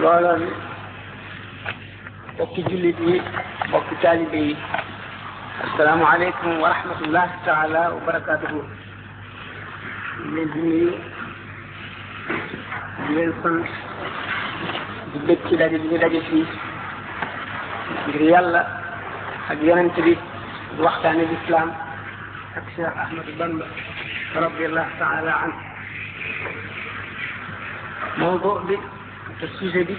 looloo ni bokki jullit yi bokki taalibe yi asalaamaaleykum wa rahmatullahi taala wa barakatuhu leen di nuyu di leen sant di bëgg ci daje bi ñu daje fii ngir yàlla ak yonent bi di waxtaane lislaam ak Cheikh Ahmadou Bamba radiallahu taala anhu mawdu bi te sujet bi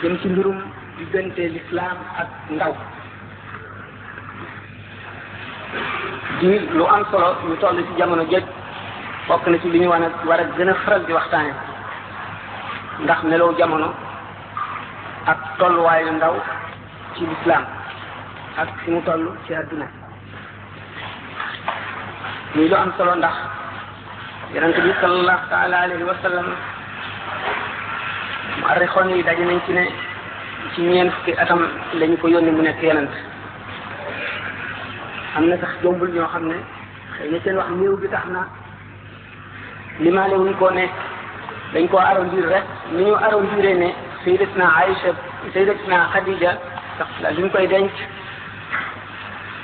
jëm ci mbirum diggante lislaam ak ndaw di lu am solo ñu toll ci jamono jëj bokk na ci li ñu war a gën a faral di waxtaane ndax melow jamono ak tolluwaayu ndaw ci lislaam ak fi mu toll ci àdduna muy lu am solo ndax yonent bi sallallahu taala alayhi wa sallam mu arrixoon yi daje nañ ci ne ci ñeent fukki atam lañu ko yónni mu nekk yonent am na sax jombul ñoo xam ne xëy na seen wax néew bi tax na limaale wuñ ko ne dañ koo arrondir rek ni ñu arrondiré ne sayyidatina Aïcha sayyidatina Khadija sax la li ñu koy denc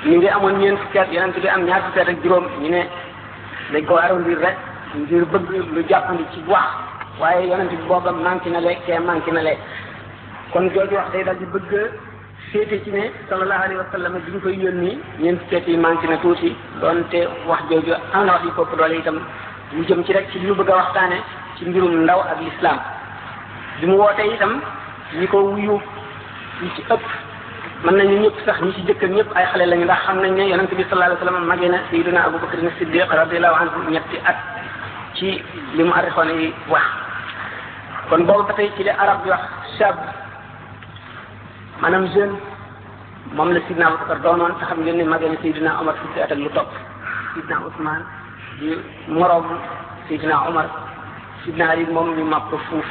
ñu ngi amoon ñeent fukki at yonent bi am ñaar fukki at ak juróom ñu ne dañ koo arrondir rek ngir bëgg lu jàppandi ci wax waaye yonent bi booba manqué na le kee manqué na le kon jooju wax day daal di bëgg féete ci ne sallallahu alayhi wa sallam bi ñu koy yónni ñeent fukki at yi manqué na tuuti doonte wax jooju am na wax yi kopp doole itam ñu jëm ci rek ci li ñu bëgg a waxtaane ci mbirum ndaw ak l'islam bi mu wootee itam ñi ko wuyu ñi ci ëpp mën nañu ñëpp sax ñi ci jëkk ñëpp ay xale lañu ndax xam nañ ne yonent bi sallallahu alayhi wa sallam magee na sayyidina Abu Bakr as-Siddiq radiyallahu anhu ñetti at ci li mu arrixoon yi wax kon boobu ba tey ci li arab bi wax shab maanaam jeune moom la sidna Abu Bakr doonoon te xam ngeen ne magee na sayyidina Omar fukki at ak lu topp sidna Ousmane di moroom sayyidina Omar sidna Ali moom ñu màpp fuuf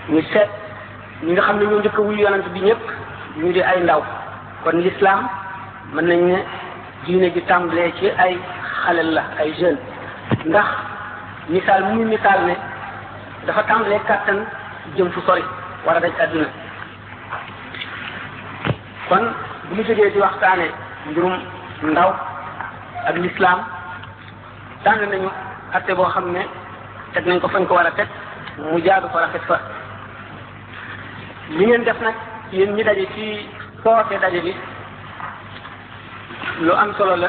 ñu seet ñi nga xam ne ñoo njëkk a wuyu yonent bi ñëpp ñu di ay ndaw kon l'islam mën nañ ne diine ji tàmbalee ci ay xalel la ay jeunes ndax misaal muy misaal ne dafa tàmbalee kàttan jëm fu sori war a daj àdduna kon bu ñu jógee di waxtaane mbirum ndaw ak l'islam tànn nañu atte boo xam ne teg nañ ko fañ ko war a teg mu jaadu ko rafet fa li ngeen def nag yéen ñi daje ci foofe daje bi lu am solo la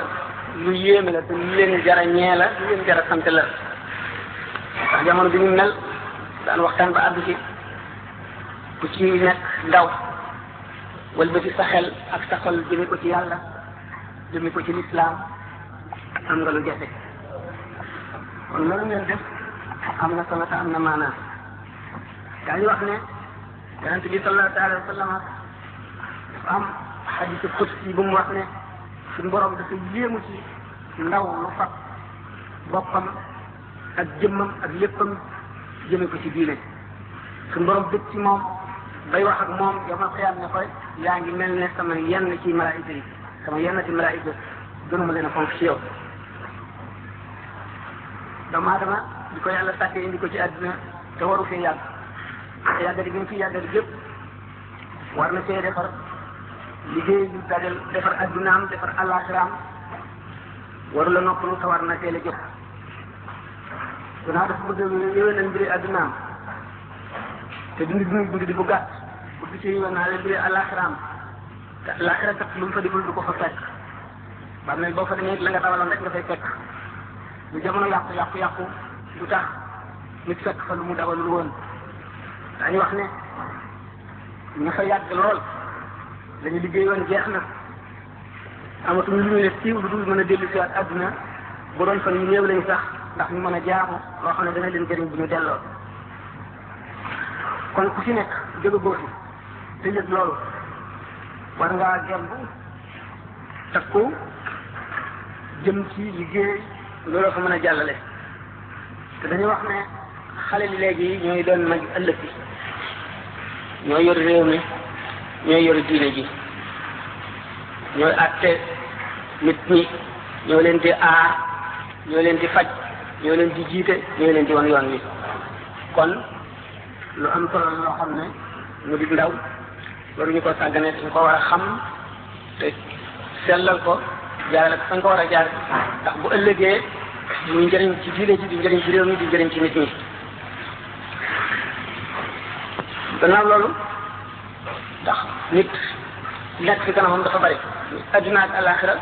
lu yéeme la te lu leen jara ñee la lu leen jara sant la ndax jamono bi ñu mel daan waxtaan ba àddu ci ku ci nekk ndaw walbati sa xel ak sa xol jëme ko ci yàlla jëme ko ci lislaam am nga lu jafe kon loolu ngeen def am na solo te am na maanaam daañu wax ne yonent bi sallallahu alayhi wa sallam dafa am xadiisu qudsi bu mu wax ne suñu borom dafa yéemu ci ndaw lu fab boppam ak jëmmam ak léppam jëme ko ci diine suñu borom bëgg ci moom bay wax ak moom yawmal qiyaama ne koy yaa ngi mel ne sama yenn ci malaayika yi sama yenn ci malaayika gënuma leen a fonk ci yow doomu aadama di ko yàlla sàkkee indi ko ci àdduna te waru fee yàgg yàggadi gi mu fi yàggadi yëpp war na fee defar liggéey yu dajal defar addunaam defar àllaaxiraam waru la noppalu te war na teel a jóg gannaaw dafa bëgg yéwénal mbiri addunaam te dund di bu gàtt bëgg ci yéwénal mbiri àllaaxiraam te àllaaxira kat lu mu fa deful du ko fa fekk ba mel boo fa demee la nga tawaloon rek nga fay fekk lu jamono yàqu du tax nit fekk fa lu mu dawalul woon dañu wax ne ña fa yàgg lool lañu liggéey woon jeex na amatuñu lu ñu def siiw lu dul mën a dellu si waat àdduna bu doon fan yu néew lañu sax ndax ñu mën a jaamu loo xam ne dana leen jëriñ bu ñu delloo kon ku ci nekk jóge góosi te yëg loolu war ngaa gemb takku jëm ci liggéey looloo fa mën a jàllale te dañuy wax ne xale li léegi ñooy doon mag ëllëg bi ñooy yor réew mi ñooy yor diine ji ñooy àtte nit ñi ñoo leen di aar ñoo leen di faj ñoo leen di jiite ñoo leen di wan yoon wi kon lu am solo loo xam ne mu di ndaw waruñu ko sàggane dañ ko war a xam te sellal ko jaarale ko fañ ko war a jaar ndax bu ëllëgee muy njëriñ ci diine ji di njëriñ ci réew mi di njëriñ ci nit ñi. gannaaw loolu ndax nit nekk fi kanamam dafa bari adduna ak alaxira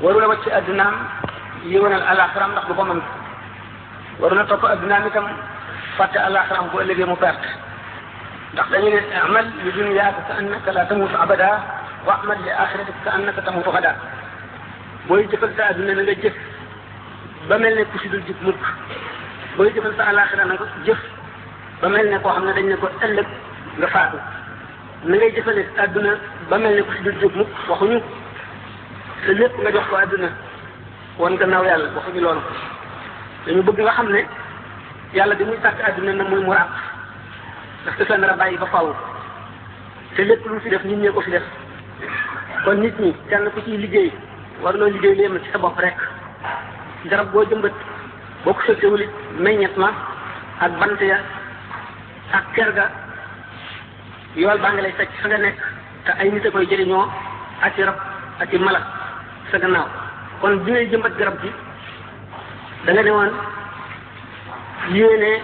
waru la wàcc addunaam yéwénal alaxiraam ndax du ko mën waru la topp addunaam itam fàtte alaxiraam bu ëllëgee mu perte ndax dañu ne amal li dunyaaka ka annaka la tamutu abada wa amal li axiratika ka annaka tamutu xada booy jëfal sa adduna na nga jëf ba mel ne ku si dul jëf mukk booy jëfal sa alaxira na nga jëf ba mel ne koo xam ne dañ ne ko ëllëg nga faatu na ngay jëfale adduna ba mel ne ku si dul jóg mukk waxuñu te lépp nga jox ko adduna wan gannaaw yàlla waxuñu loolu dañu bëgg nga xam ne yàlla bi muy sàkk adduna na muy mu ràpp ndax te nar a bàyyi ba faaw te lépp lu mu fi def nit ñee ko fi def kon nit ñi kenn ku ciy liggéey war loo liggéey léema ci sa bopp rek garab boo jëmbat boo ko sottewul it meññet ma ak bant ya ak kër ga yool baa nga lay fekk fa nga nekk te ay nit a koy jëriñoo ak i rab ak i mala sa gannaaw kon bi ngay jëmbat garab gi da nga ne woon yéene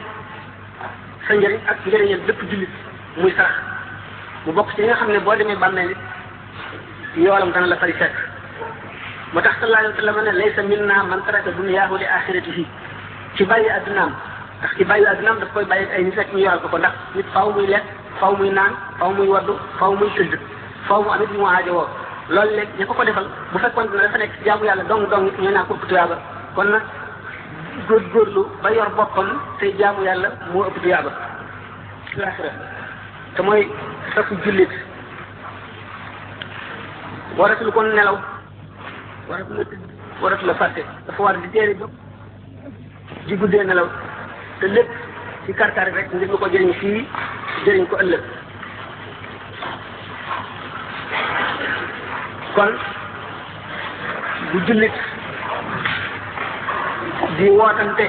sa njëriñ ak njëriñal bépp jullit muy sarax mu bokk ci nga xam ne boo demee bàmmeel it yoolam dana la fari fekk moo tax sallallahu alayhi wa sallam ne laysa minna man taraka dunyaahu li axiratihi ci bàyyi addunaam ndax ci bàyyi addunaam daf koy bàyyi ay nit rek ñu yoral ko ndax nit faaw muy lekk faaw muy naan faaw muy waddu faaw muy tëdd faaw mu amit mu aajowoo loolu léegi ña ko defal bu fekkoon ne dafa nekk jaamu yàlla dong nit ñooy naa ko ëpp tuyaaba kon nag góorgóorlu ba yor boppam te jaamu yàlla moo ëpp tuyaaba laaxira te mooy safu jullit waratul kon nelaw waratul la tëdd waratul la fàtte dafa war di teeri ba di guddee nelaw te lépp ci karkar rek ngir nga ko jëriñ fii jëriñ ko ëllëg kon bu jullit di wootante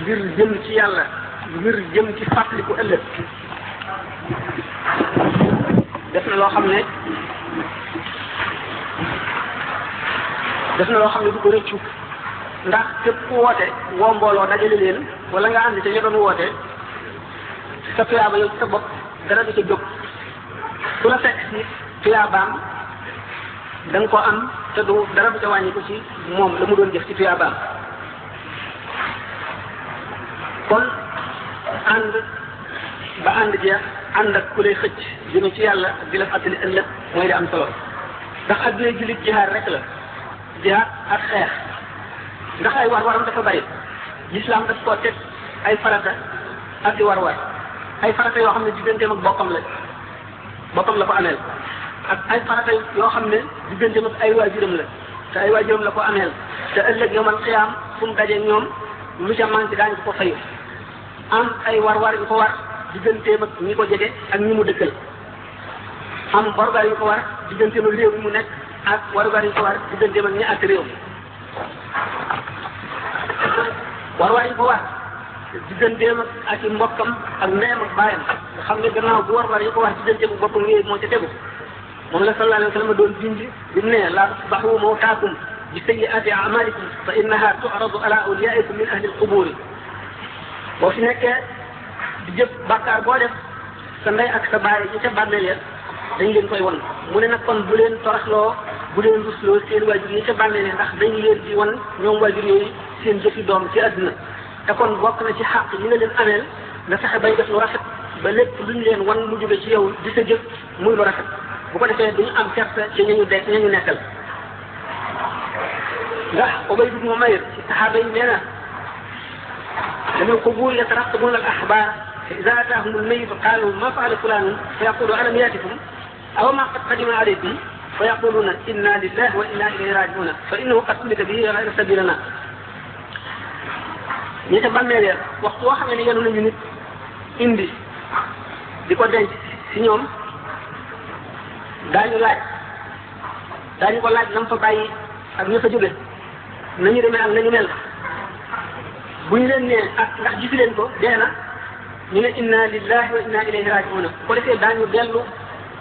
ngir jëm ci yàlla ngir jëm ci fàttaliku ëllëg def na loo xam ne du ko rëccu ndax képp ku woote woo mbooloo dajale leen wala nga ànd ca ña doon woote sa tuyaaba yow ci sa bopp dara du ca jóg su la fekk si tuyaabaam da nga ko am te du dara du ca wàññi ko ci moom la mu doon jëf ci tuyaabaam kon ànd ba ànd jeex ànd ak ku lay xëcc jëme ci yàlla di la fàttali ëllëg mooy di am solo ndax adduna jullit jihaad rek la jihaad ak xeex ndax ay war-waram dafa bari lislaam daf koo teg ay farata ak di war-war ay farata yoo xam ne digganteem ak boppam la ko ameel ak ay farata yoo xam ne digganteem ak ay waajuram la te ay waajuram la ko ameel te ëllëg yawmal qiyaam fu mu daje ñoom lu ca manqué daañu ko fayu am ay war-war yu ko war digganteem ak ñi ko jege ak ñi mu dëkkal am warugar yu ko war digganteem ak réew mi mu nekk ak warugar yu ko war digganteem ak ñi ak réew war-war yu ko war digganteem ak i mbokkam ak ndeyam ak baayam nga xam ne gannaaw bu war-war yu ko war digganteem ak boppam yooyu moo ca tegu moom la sallallahu alayhi wa sallam doon dindi bi mu ne laa tusbahu mawtaakum bi sayyi'aati a'maalikum fa innaha tu'radu ala awliyaa'ikum min ahli al-qubuur boo fi nekkee di jëf bàkkaar boo def sa ndey ak sa baay ñi ca bàmmeel ya dañ leen koy won mu ne nag kon bu leen toraxloo bu leen rusloo seen waajur ñi ca bàmmeel ya ndax dañu leen di won ñoom waajur yooyu seen jëfi doom ci àdduna te kon bokk na ci xàq yi nga leen ameel nga fexe bay def lu rafet ba lépp lu ñu leen wan mu jóge ci yow di sa jëf muy lu rafet bu ko defee duñu am kersa ci ñañu nekkal ndax Ubayd ibn Umayr ci saxaaba yi nee na dañoo qubuur yataraqabuuna al axbaar fa ida ataahum al mayit qaalu ma faala fulaanun fa yaqulu alam yaatikum aw ma qad qadima alaykum fa yaquluuna inna lillahi wa inna ilayhi raaji'uuna fa innahu qad sulika bihi ghayra sabiilina ñi ca bàmmeel waxtu woo xam ne yenu nañu nit indi di ko denc si ñoom daañu ko laaj nam fa bàyyi ak ña fa jóge nañu demee ak nañu mel bu ñu leen nee ndax gisi leen ko dee na ñu ne inna lillahi wa inna ilayhi raji'un ko defee daañu dellu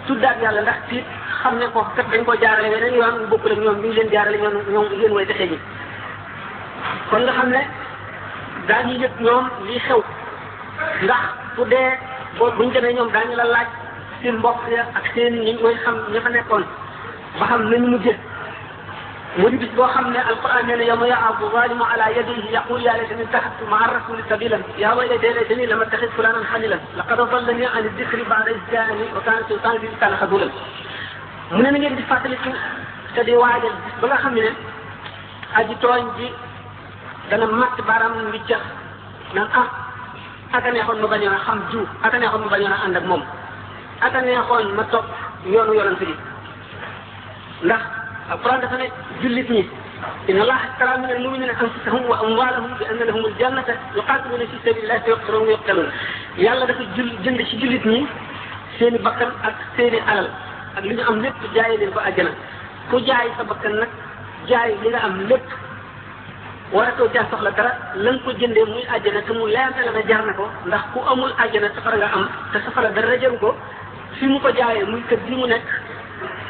tuddaat yàlla ndax tiit xam ne ko kat dañ ko jaarale weneen yoon bokkul ak ñoom ñu leen jaarale ñoom yéen way texe ji kon nga xam ne daañu yëg ñoom lii xew ndax fu dee boo buñ demee ñoom daañu la laaj seen mbokk ya ak seen ñi mooy xam ña fa nekkoon ba xam nañu mujjee mu di bis boo xam ne alquran nee na yawma ya'addu zalimu ala yadihi yaqul ya laytani ittakhadtu ma'a rasuli sabilan ya waylata laytani lam attakhidh fulanan khalilan laqad adallani an dhikri ba'da idh ja'ani wa kana shaytanu lil insani khadulan mu ne na ngeen di fàttaliku te di waajal bis ba nga xam ne aji tooñ ji dana matt baaraam ngi cax naan aka neexoon ma bañoon a xam jiw aka neexoon ma bañoon a ànd ak moom aka neexoon ma topp yoonu yonent bi ndax alquran dafa ne jullit ñi inna allaha ishtara min al-mu'minina anfusahum wa amwalahum bi anna lahum al-jannata yuqatiluna fi sabilillahi fa yuqtaluna wa yuqtaluna yàlla dafa jënd ci jullit ñi seeni bakkan ak seeni alal ak li ñu am lépp jaayee leen ko àjjana ku jaay sa bakkan nag jaay li nga am lépp waratoo jaa soxla dara la nga ko jëndee muy àjjana te mu leerte la na jar na ko ndax ku amul àjjana safara nga am te safara dara jaru ko fi mu ko jaayee muy kër gi mu nekk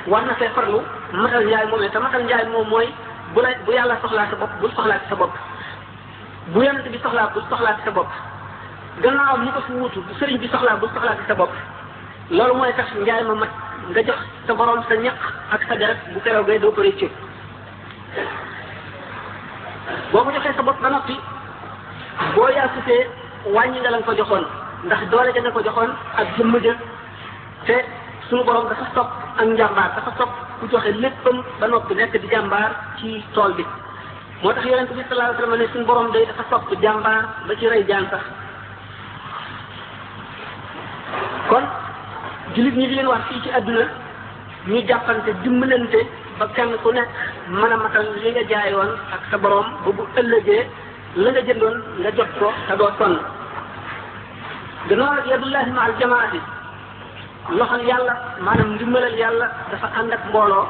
war na fee farlu matal njaay moom te matal njaay moom mooy bu yàlla soxlaa sa bopp bul soxlaa ci sa bopp bu yonent bi soxlaa bul soxlaa ci sa bopp gannaaw ñu ko fi wuutu bu sëriñ bi soxlaa bul soxlaa ci sa bopp loolu mooy tax njaay ma mat nga jox sa borom sa ñaq ak sa deret bu keroog gay doo ko réccu boo ko joxee sa bopp ba noppi boo yaasutee wàññi nga la ko joxoon ndax doole ja nga ko joxoon ak jëmm ja te suñu borom dafa sopp ak njàmbaar dafa sopp ku joxe léppam ba noppi nekk di jàmbaar ci tool bi moo tax yonent bi sallallahu alayhi wa sallam ne suñu borom day dafa sopp jàmbaar ba ci rey jaan sax kon jullit ñi di leen wax fii ci àdduna ñu jàppante dimbalante ba kenn ku nekk mën a matal li nga jaayoon ak sa borom ba bu ëllëgee la nga jëndoon nga jot ko te doo sonn gannaaw nag yadullahi ma al jamaati loxol yàlla maanaam ndimbalal yàlla dafa ànd ak mbooloo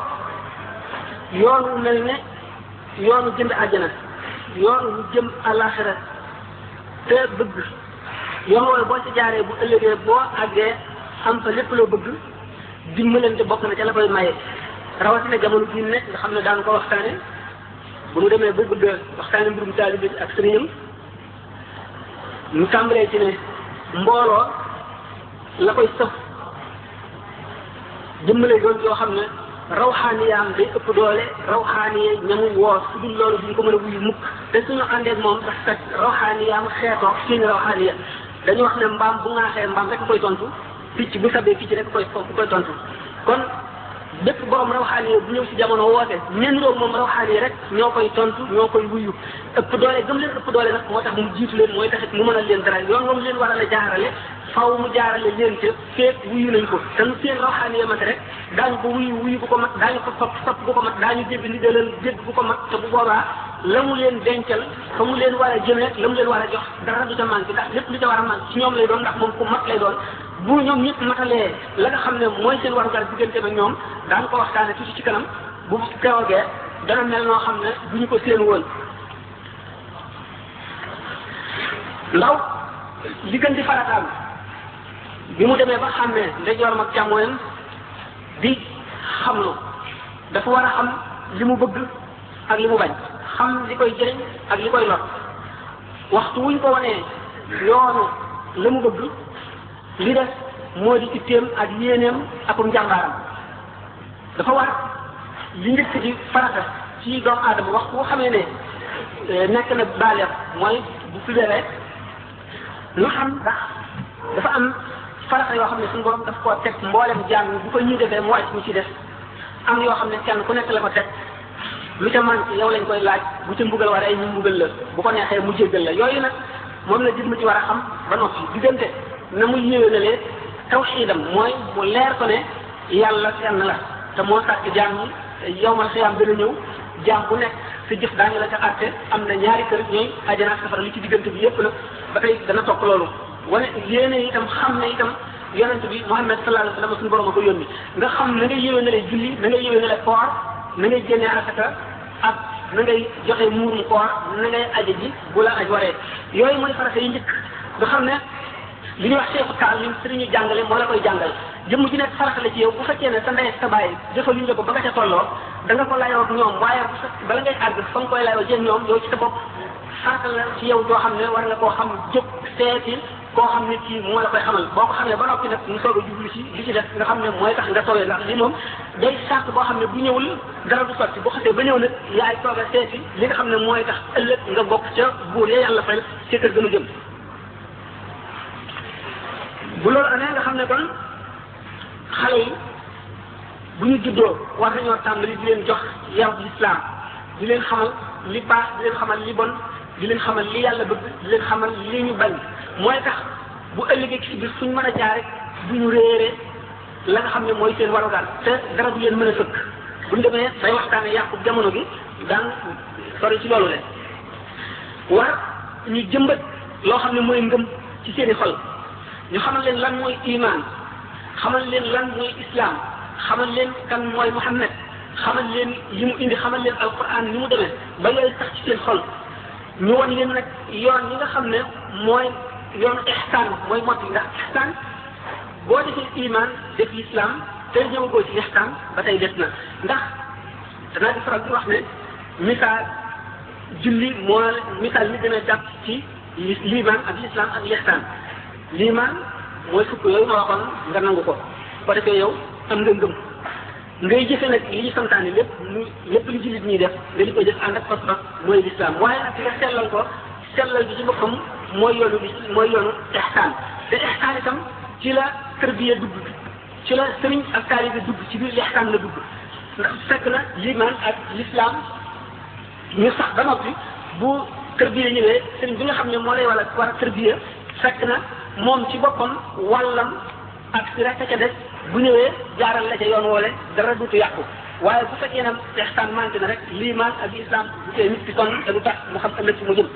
yoonu mel ne yoonu jënd àjjana yoonu jëm àllaaxira te bëgg yoon wooyu boo ci jaaree bu ëllëgee boo àggee am fa lépp loo bëgg dimbalante bokk na ca la koy maye rawatina jamono bii nekk nga xam ne daan ko waxtaane bu nu demee ba bëgg waxtaane mbirum taalibe bi ak sëriñam ñu tàmbalee ci ne mbooloo la koy sëf jëmmale yoon yoo xam ne rawxaaniyaam day ëpp doole rawxaaniye ñamuy woo su dul loolu duñ ko mën a wuyu mukk te suñu àndeek moom ndax kat rawxaaniyaam xeetoo suñu rawxaaniya dañu wax ne mbaam bu ŋaaxee mbaam rek koy tontu picc bu sabee picc rek koy tontu kon bépp borom rawxaaniye bu ñëw si jamono woote ñenn roog moom rawxaaniye rek ñoo koy tontu ñoo koy wuyu ëpp doole gëm leen ëpp doole nag moo tax mu jiitu leen mooy taxit mu mënal leen dara yoon moom leen war a la jaarale faw mu jaarale leen ca feet wuyu nañ ko te lu seen rawxaaniye mat rek daañu ko wuyu bu ko mat daañu ko sopp bu ko mat daañu jébbi ndigalal jégg bu ko mat te bu boobaa la mu leen dencal fa mu leen war a jëmee la mu leen war a jox dara du ca manqué ndax lépp lu ca war a manqué ci ñoom lay doon ndax moom ku mat lay doon bu ñoom ñëpp matalee la nga xam ne mooy seen warugar diggante ak ñoom daan ko waxtaane tuuti ci kanam bu keroogee dana mel noo xam ne du ñu ko seen woon ndaw li gën di farataam bi mu demee ba xàmmee ndeyjooram ak càmmooyam di xamlu dafa war a xam li mu bëgg ak li mu bañ xam li koy jëriñ ak li koy lor waxtu wuñ ko wanee yoonu la mu bëgg li des moo di itteem ak yéeneem akum njàmbaaram dafa war li njëkk di farata ci doomu aadama waxtu boo xamee ne nekk na baaleex mooy bu fileree lu xam ndax dafa am farata yoo xam ne suñu borom daf koo teg mboolem jaam bu ko ñuy defee mu wàcc ñu ci def am yoo xam ne kenn ku nekk la ko teg lu ca manqué yow lañ koy laaj bu ca mbugal waree ñu mbugal la bu ko neexee mu jéggal la yooyu nag moom la jëmm ci war a xam ba noppi diggante na muy yéwénalee tawxiidam mooy mu leer ko ne yàlla kenn la te moo sàkk jaam ñi yowmal xiyaam dana ñëw jaam bu nekk sa jëf daañu la ca àtte am na ñaari kër ñooy àjjana ak safara li ci diggante bi yépp nag ba tey dana topp loolu wane yéene itam xam ne itam yonent bi Muhammad sallallahu alayhi wa sallam suñu borom a ko yónni nga xam na ngay yéwénale julli na ngay yéwénale koor na ngay génnee asaka ak na ngay joxe muurum koor na ngay aje ji bu la aj waree yooyu mooy farata yi njëkk nga xam ne li ñuy wax cheikhu taalim sëriñu jàngale moo la koy jàngal jëmm ji nekk farata la ci yow bu fekkee ne sa ndey sa baay defaluñ la ko ba nga ca tolloo da nga ko layoo ak ñoom waaye bala ngay àgg fa nga koy layoo jéem ñoom yow ci sa bopp farata la ci yow doo xam ne war nga koo xam jóg seeti koo xam ne kii moo la koy xamal boo ko xamee ba noppi nag mu soog a jublu ci li ci def nga xam ne mooy tax nga soowee ndax li moom day sàrt boo xam ne bu ñëwul dara du sotti bu xasee ba ñëw nag yaay soog a seeti li nga xam ne mooy tax ëllëg nga bokk ca buur ya yàlla fay ca kër gënu jëm bu loolu amee nga xam ne kon xale yi bu ñu juddoo war nañoo tàmbali di leen jox yarub lislaam di leen xamal li baax di leen xamal li bon di leen xamal li yàlla bëgg di leen xamal li ñu bañ mooy tax bu ëllëgee ci biir fuñ mën a jaare du ñu réere la nga xam ne mooy seen warugar te dara du leen mën a fëkk bu ñu demee day waxtaane yàqu jamono gi daan sori ci loolu le war ñu jëmbat loo xam ne mooy ngëm ci seeni xol ñu xamal leen lan mooy iman xamal leen lan mooy islam xamal leen kan mooy Muhammad xamal leen li mu indi xamal leen alquran ni mu demee ba yooyu sax ci seen xol ñu wan leen nag yoon yi nga xam ne mooy yoonu ihsaan mooy mot yi ndax ihsaan boo defee iman def l'islam te ñëwagoo ci ihsaan ba tey des na ndax danaa di faral di wax ne misaal julli moo misaal mi gën a jàpp ci liman ak l'islam ak l'ihsaan liman mooy fukk yooyu ma waxoon nga nangu ko ko defee yow am nga ngëm ngay jëfe nag li ñu santaane lépp lu jullit ñuy def nga di ko jëf ànd ak pas-pas mooy l'islam waaye nag nga sellal ko sellal bi ci boppam mooy yoonu ihsaan te ihsaan itam ci la tarbiya dugg ci la sëriñ ak taalibe dugg ci biir l'ihsaan la dugg ndax fekk na liman ak l'islam ñu sax ba noppi bu tarbiya ñëwee sëriñ bi nga xam ne moo lay war a tarbiya fekk na moom ci boppam wàllam ak si rek ca des bu ñëwee jaaral la ca yoon woole dara duutu yàqu waaye bu fekkee ne ihsaan manqué na rek liman ak islam bu tee nit ki kon te du tax mu xam ëllëg ci mu jëm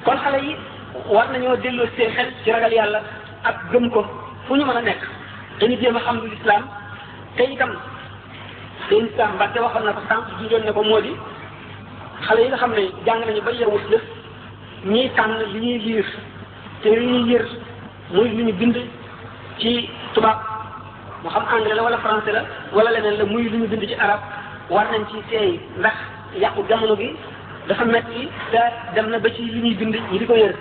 kon xale yi war nañoo delloo seen xel ci ragal yàlla ak gëm ko fu ñu mën a nekk dañu jéem a xam lu islam te itam seen islam Mbàkke waxoon na ko sànq junjoon ne ko moo di xale yi nga xam ne jàng nañu ba yeewut lëf ñiy tànn li ñuy liir te li ñuy yër muy lu ñu bind ci tubaab mu xam anglais la wala français la wala leneen la muy lu ñu bind ci arab war nañ ci seey ndax yàqu jamono gi dafa metti te dem na ba ci li ñuy bind ñi di ko yër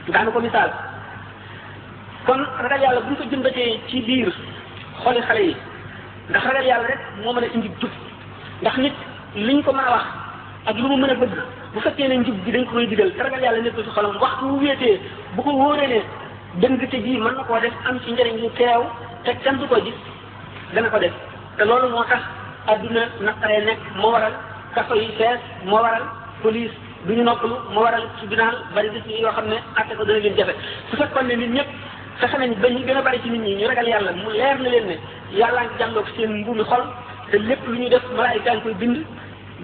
daana ko misaal kon ragal yàlla bu ñu ko jëmbatee ci biir xooli xale yi ndax ragal yàlla rek moo mën a indi jub ndax nit liñ ko mën a wax ak lu mu mën a bëgg bu fekkee ne njub bi dañ ko koy digal te ragal yàlla nekkul ci xolam waxtu wu wéetee bu ko wóoree ne dëngte ji mën na koo def am ci njëriñ lu teew te kenn du ko gis dana ko def te loolu moo tax adduna naqaree nekk moo waral kaso yi fees moo waral police du ñu noppalu moo waral tribunal bari gis yoo xam ne atte ko dana leen jafe su fekkoon ne nit ñëpp fexe nañ ba ñu gën a bari ci nit ñi ñu ragal yàlla mu leer na leen ne yàllaa ngi jàngloo ko seen mbuumi xol te lépp lu ñuy def malaayika ngi koy bind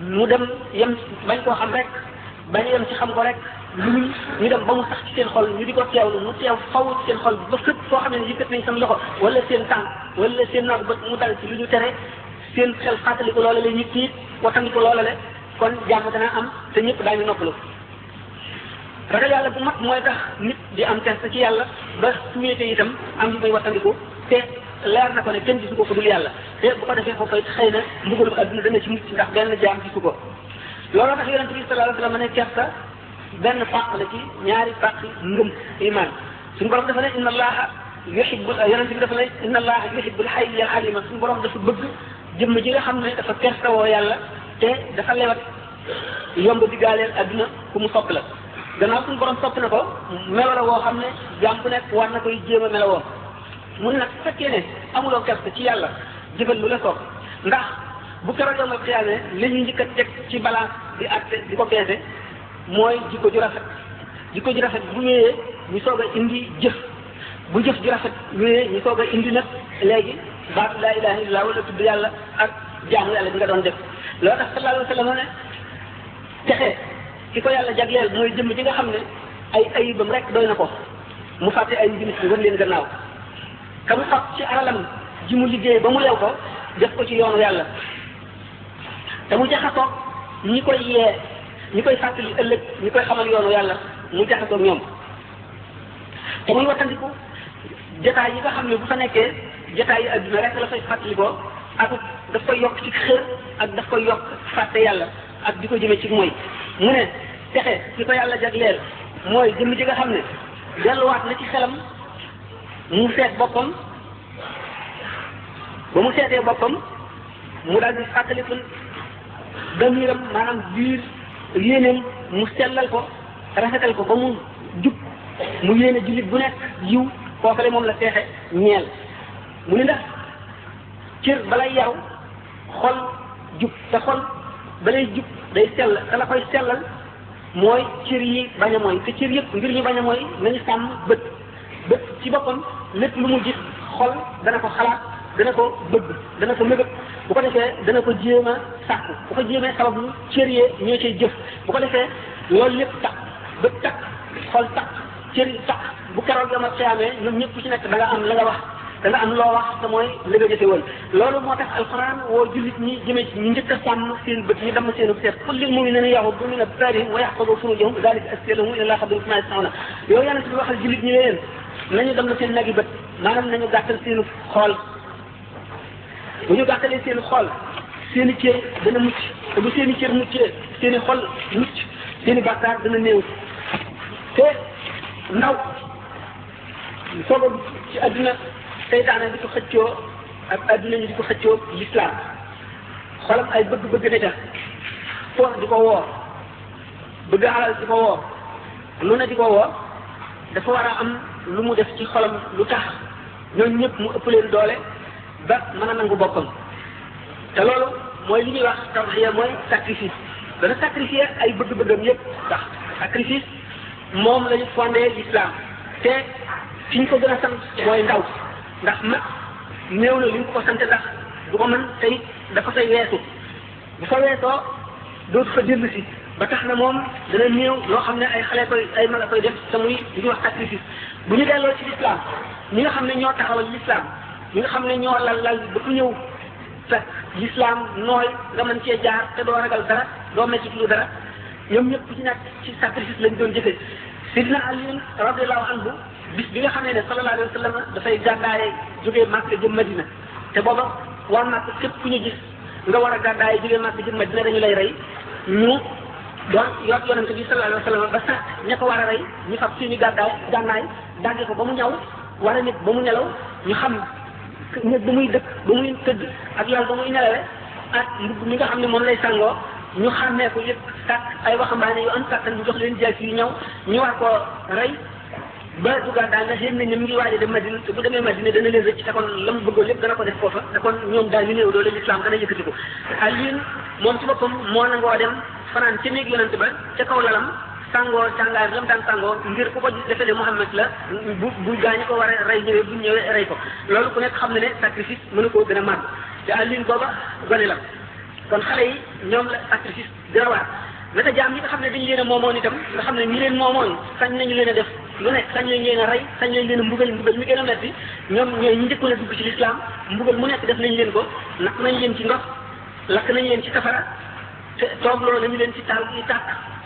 mu dem yem bañ koo xam rek bañ yem ci xam ko rek lu ñu dem ba mu sax ci seen xol ñu di ko teewlu mu teew faw ci seen xol ba fépp foo xam ne yëkkat nañ seen loxo wala seen tànk wala seen naag bët mu dal ci lu ñu tere seen xel fàttali ko loola le ñu tiit watandi ko loola le kon jàmm dana am te ñëpp daañu noppalu ragal yàlla bu mat mooy tax nit di am test ci yàlla ba su wéetee itam am lu muy wattandiku te leer na ko ne kenn gisu ko fu dul yàlla te bu ko defee foofu it xëy na mbugalum adduna dana ci mucc ndax benn jaam gisu ko looloo tax yonente bi sallallahu alayhi wa sallam ne kersa benn fàq la ci ñaari fàq ngëm iman suñu borom dafa ne inna allaha yuhibbu yonente bi dafa ne inna allaha yuhibbul hayya al alima suñu borom dafa bëgg jëmm ji nga xam ne dafa kersawoo yàlla te dafa lewat yomb digaaleel adduna ku mu sopp la gannaaw suñu borom sopp na ko melo la woo xam ne jaam bu nekk war na koy jéem a melowoo mun nag su fekkee ne amuloo kersa ci yàlla jëfal lu la sopp ndax bu keroog yowmal xiyaame li ñu njëkk a teg ci balance di àtte di ko peese mooy jikko ju rafet jikko ju rafet bu wéyee ñu soog a indi jëf bu jëf ju rafet wéyee ñu soog a indi nag léegi baatu laa ilaha illallah wala tudd yàlla ak jaamu yàlla bi nga doon def loolu tax sallallahu alayhi wa sallam ne texe ki ko yàlla jagleel mooy jëmm ji nga xam ne ay ayibam rek doy na ko mu fàtte ay nit ñi wan leen gannaaw ka mu fab ci alalam ji mu liggéey ba mu lew ko def ko ci yoonu yàlla te mu jaxasoo ñi koy yee ñi koy fàttali ëllëg ñi koy xamal yoonu yàlla mu jaxasoo ñoom te muy wattandiku jotaay yi nga xam ne bu fa nekkee jotaay yi adduna rek la fay fàttalikoo ak daf koy yokk ci xër ak daf koy yokk fàtte yàlla ak di ko jëme ci mooy mu ne texe ci ko yàlla jagleel mooy jëmm ji nga xam ne delluwaat na ci xelam mu seet boppam ba mu seetee boppam mu daal di fàttaliku damiram maanaam biir yéeneem mu sellal ko rafetal ko ba mu jub mu yéene jullit bu nekk yiw foofale moom la teexe ñeel mu ni ndax cër balay yaru xol jub te xol balay jub day sell te la koy sellal mooy cër yi bañ a mooy te cër yëpp ngir ñu bañ a mooy nañu sàmm bët bët ci boppam lépp lu mu gis xol dana ko xalaat dana ko bëgg dana ko mébét bu ko defee dana ko jéem a sàkku bu ko jéemee sabablu cër yee ñoo cay jëf bu ko defee loolu lépp takk bët takk xol takk cër yi takk bu keroog yomal xiyaamee ñoom ñëpp ci nekk da nga am la nga wax da nga am loo wax te mooy li nga jëfe woon loolu moo tax alquran woo jullit ñi jëmee ci ñu njëkk a sàmm seen bët ñu damm seenu seet qul lil mu'minina yaghuddu min absarihim wa yahfazu furujahum dhalika azka lahum inna allaha khabirun bima yasna'un yow yonent bi waxal jullit ñi leen nañu dem na seen nagi bët maanaam nañu gàttal seenu xool bu ñu gàttalee seeni xool seeni cër dana mucc te bu seeni cër muccee seeni xol mucc seeni bàkkaar dana néew te ndaw soog a ci adduna seytaane di ko xëccoo ak adduna ñu di ko xëccoo l'islam xolam ay bëgg-bëgg ne ca foo di ko woor bëgg alal di ko woor lu ne di ko woor dafa war a am lu mu def ci xolam lu tax ñooñu ñëpp mu ëpp leen doole ba mën a nangu boppam te loolu mooy li ñuy wax tawxiya mooy sacrifice dana sacrifier ay bëgg-bëggam yëpp ndax sacrifice moom lañu fondé l'islam te fi ñu ko gën a sant mooy ndaw ndax mag néew na li ñu ko sant ndax du ko mën tey dafa fay weesu bu fa weesoo dootu fa dellu si ba tax na moom dana néew loo xam ne ay xale koy ay mag a koy def te muy li ñuy wax sacrifice bu ñu delloo ci l'islam ñi nga xam ne ñoo taxawal l'islam ñi nga xam ne ñoo lal ba ku ñëw fekk l'islam nooy nga mën cee jaar te doo ragal dara doo metti lu dara ñoom ñëpp ci nekk ci sacrifice lañ doon jëfe Sidna Ali radiyallahu anhu bis bi nga xamee ne sallallahu alayhi wa sallam dafay gàddaaye jógee Makka jëm Madina te booba waa Makka képp ku ñu gis nga war a gàddaaye jógee Makka jëm Madina dañu lay rey ñu doon yor yonente bi sallallahu alayhi wa sallam ba sax ña ko war a rey ñu fab suñu gànnaay dagge ko ba mu ñaw war a nit ba mu nelaw ñu xam nit ba muy dëkk ba muy tëdd ak lal ba muy nelawe ak mbubb mi nga xam ne moom lay sangoo ñu xàmmee ko yëpp tàkk ay waxambaane yu am kàttan ñu jox leen jaas yu ñëw ñu war koo rey ba dugal daal na xëy na ñu ngi waaj a dem Madina te bu demee Madina dana leen rëcc te kon la mu bëggoon lépp dana ko def foofa te kon ñoom daal ñu néew doole l'islam dana yëkkati ko Aliin moom ci boppam moo nangoo dem fanaan ca néeg yonent ba ca kaw lalam sangoo càngaay lam daan sangoo ngir ku ko gis defe ne Muhammad la bu gaañu ko war a rey ñëwee bu ñëwee rey ko loolu ku nekk xam ne ne sacrifice mënu koo gën a màgg te Aliin booba gone la kon xale yi ñoom la sacrifice gën a waar naka jaam ñi nga xam ne dañu leen a moomoon itam nga xam ne ñi leen moomoon sañ nañu leen a def lu nekk sañ nañ leen a rey sañ nañ leen a mbugal mi gën a metti ñoom ñooy ñu njëkkoon a dugg ci l'islam mbugal mu nekk def nañ leen ko nak nañ leen ci ndox lakk nañ leen ci safara te toog loolu nañu leen ci taal yi tàkk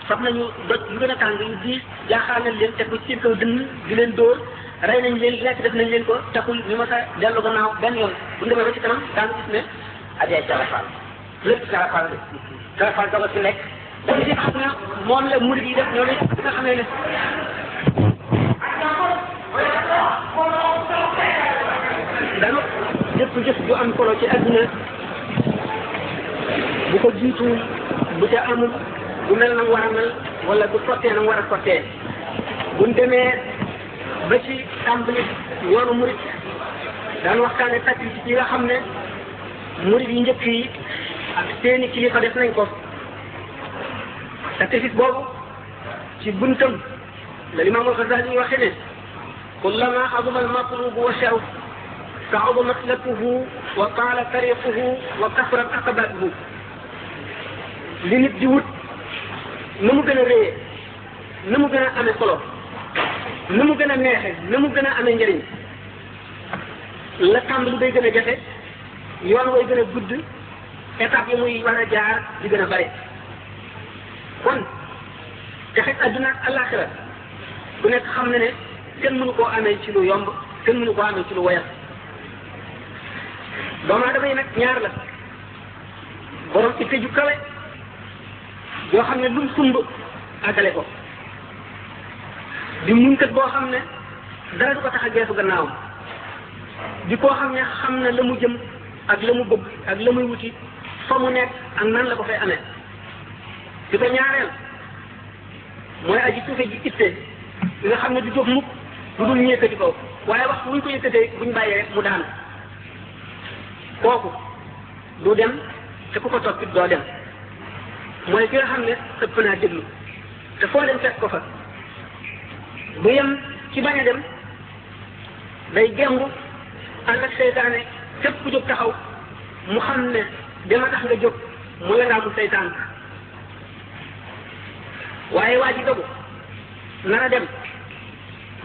fab nañu doj yu gën a tàng yu diis jaaxaanal leen teg ko ci seen kaw dënn di leen dóor rey nañ leen lekk def nañ leen ko taxul ñu ma sa dellu gannaaw benn yoon bu demee ba ci kanam daanu gis ne adee carafal lépp carafal doga ci nekk dafa ci xam ne moom la murid yi def ñoo ne nga xamee ne danu jëpp jëf ju am solo ci àdduna bu ko jiituwul bu ca amul bu mel na mu war a mel wala bu sottee na mu war a sottee buñ demee ba ci tàmbali yoonu murid daan waxtaane sacrifice yi nga xam ne murid yi njëkk yi ak seeni kilifa def nañ ko sacrifice boobu ci buntam la Imaam al-Ghazali waxe ne kullama azuma al-matlubu wa sharaf sa'uba maslakuhu wa taala tariquhu wa kasrat aqabatuhu li nit di wut na mu gën a réyee na mu gën a amee solo na mu gën a neexe na mu gën a amee njëriñ la tàmbali day gën a jafe yoon way gën a gudd étape yi muy war a jaar di gën a bare kon te xet adduna ak àllaaxira ku nekk xam na ne kenn mënu koo amee ci lu yomb kenn mënu koo amee ci lu woyal doomu aadama yi nag ñaar la borom itte ju kawe yoo xam ne lu mu sumb àggale ko di muñkat boo xam ne dara du ko tax a geesu gannaawam di koo xam ne xam na la mu jëm ak la mu bëgg ak la muy wuti fa mu nekk ak nan la ko fay amee di ko ñaareel mooy aji suufe ji itte li nga xam ne du jóg mukk du dul ñeekati kaw waaye wax buñ ko yëkkatee buñ bàyyee rek mu daanu kooku du dem te ku ko toppit doo dem mooy ki nga xam ne ëpp naa déglu te foo dem fekk ko fa bu yem ci bañ a dem day gembu ànd ak seytaane képp ku jóg taxaw mu xam ne dama tax nga jóg mu la ngaamu seytaan waaye waa ji dogu nar a dem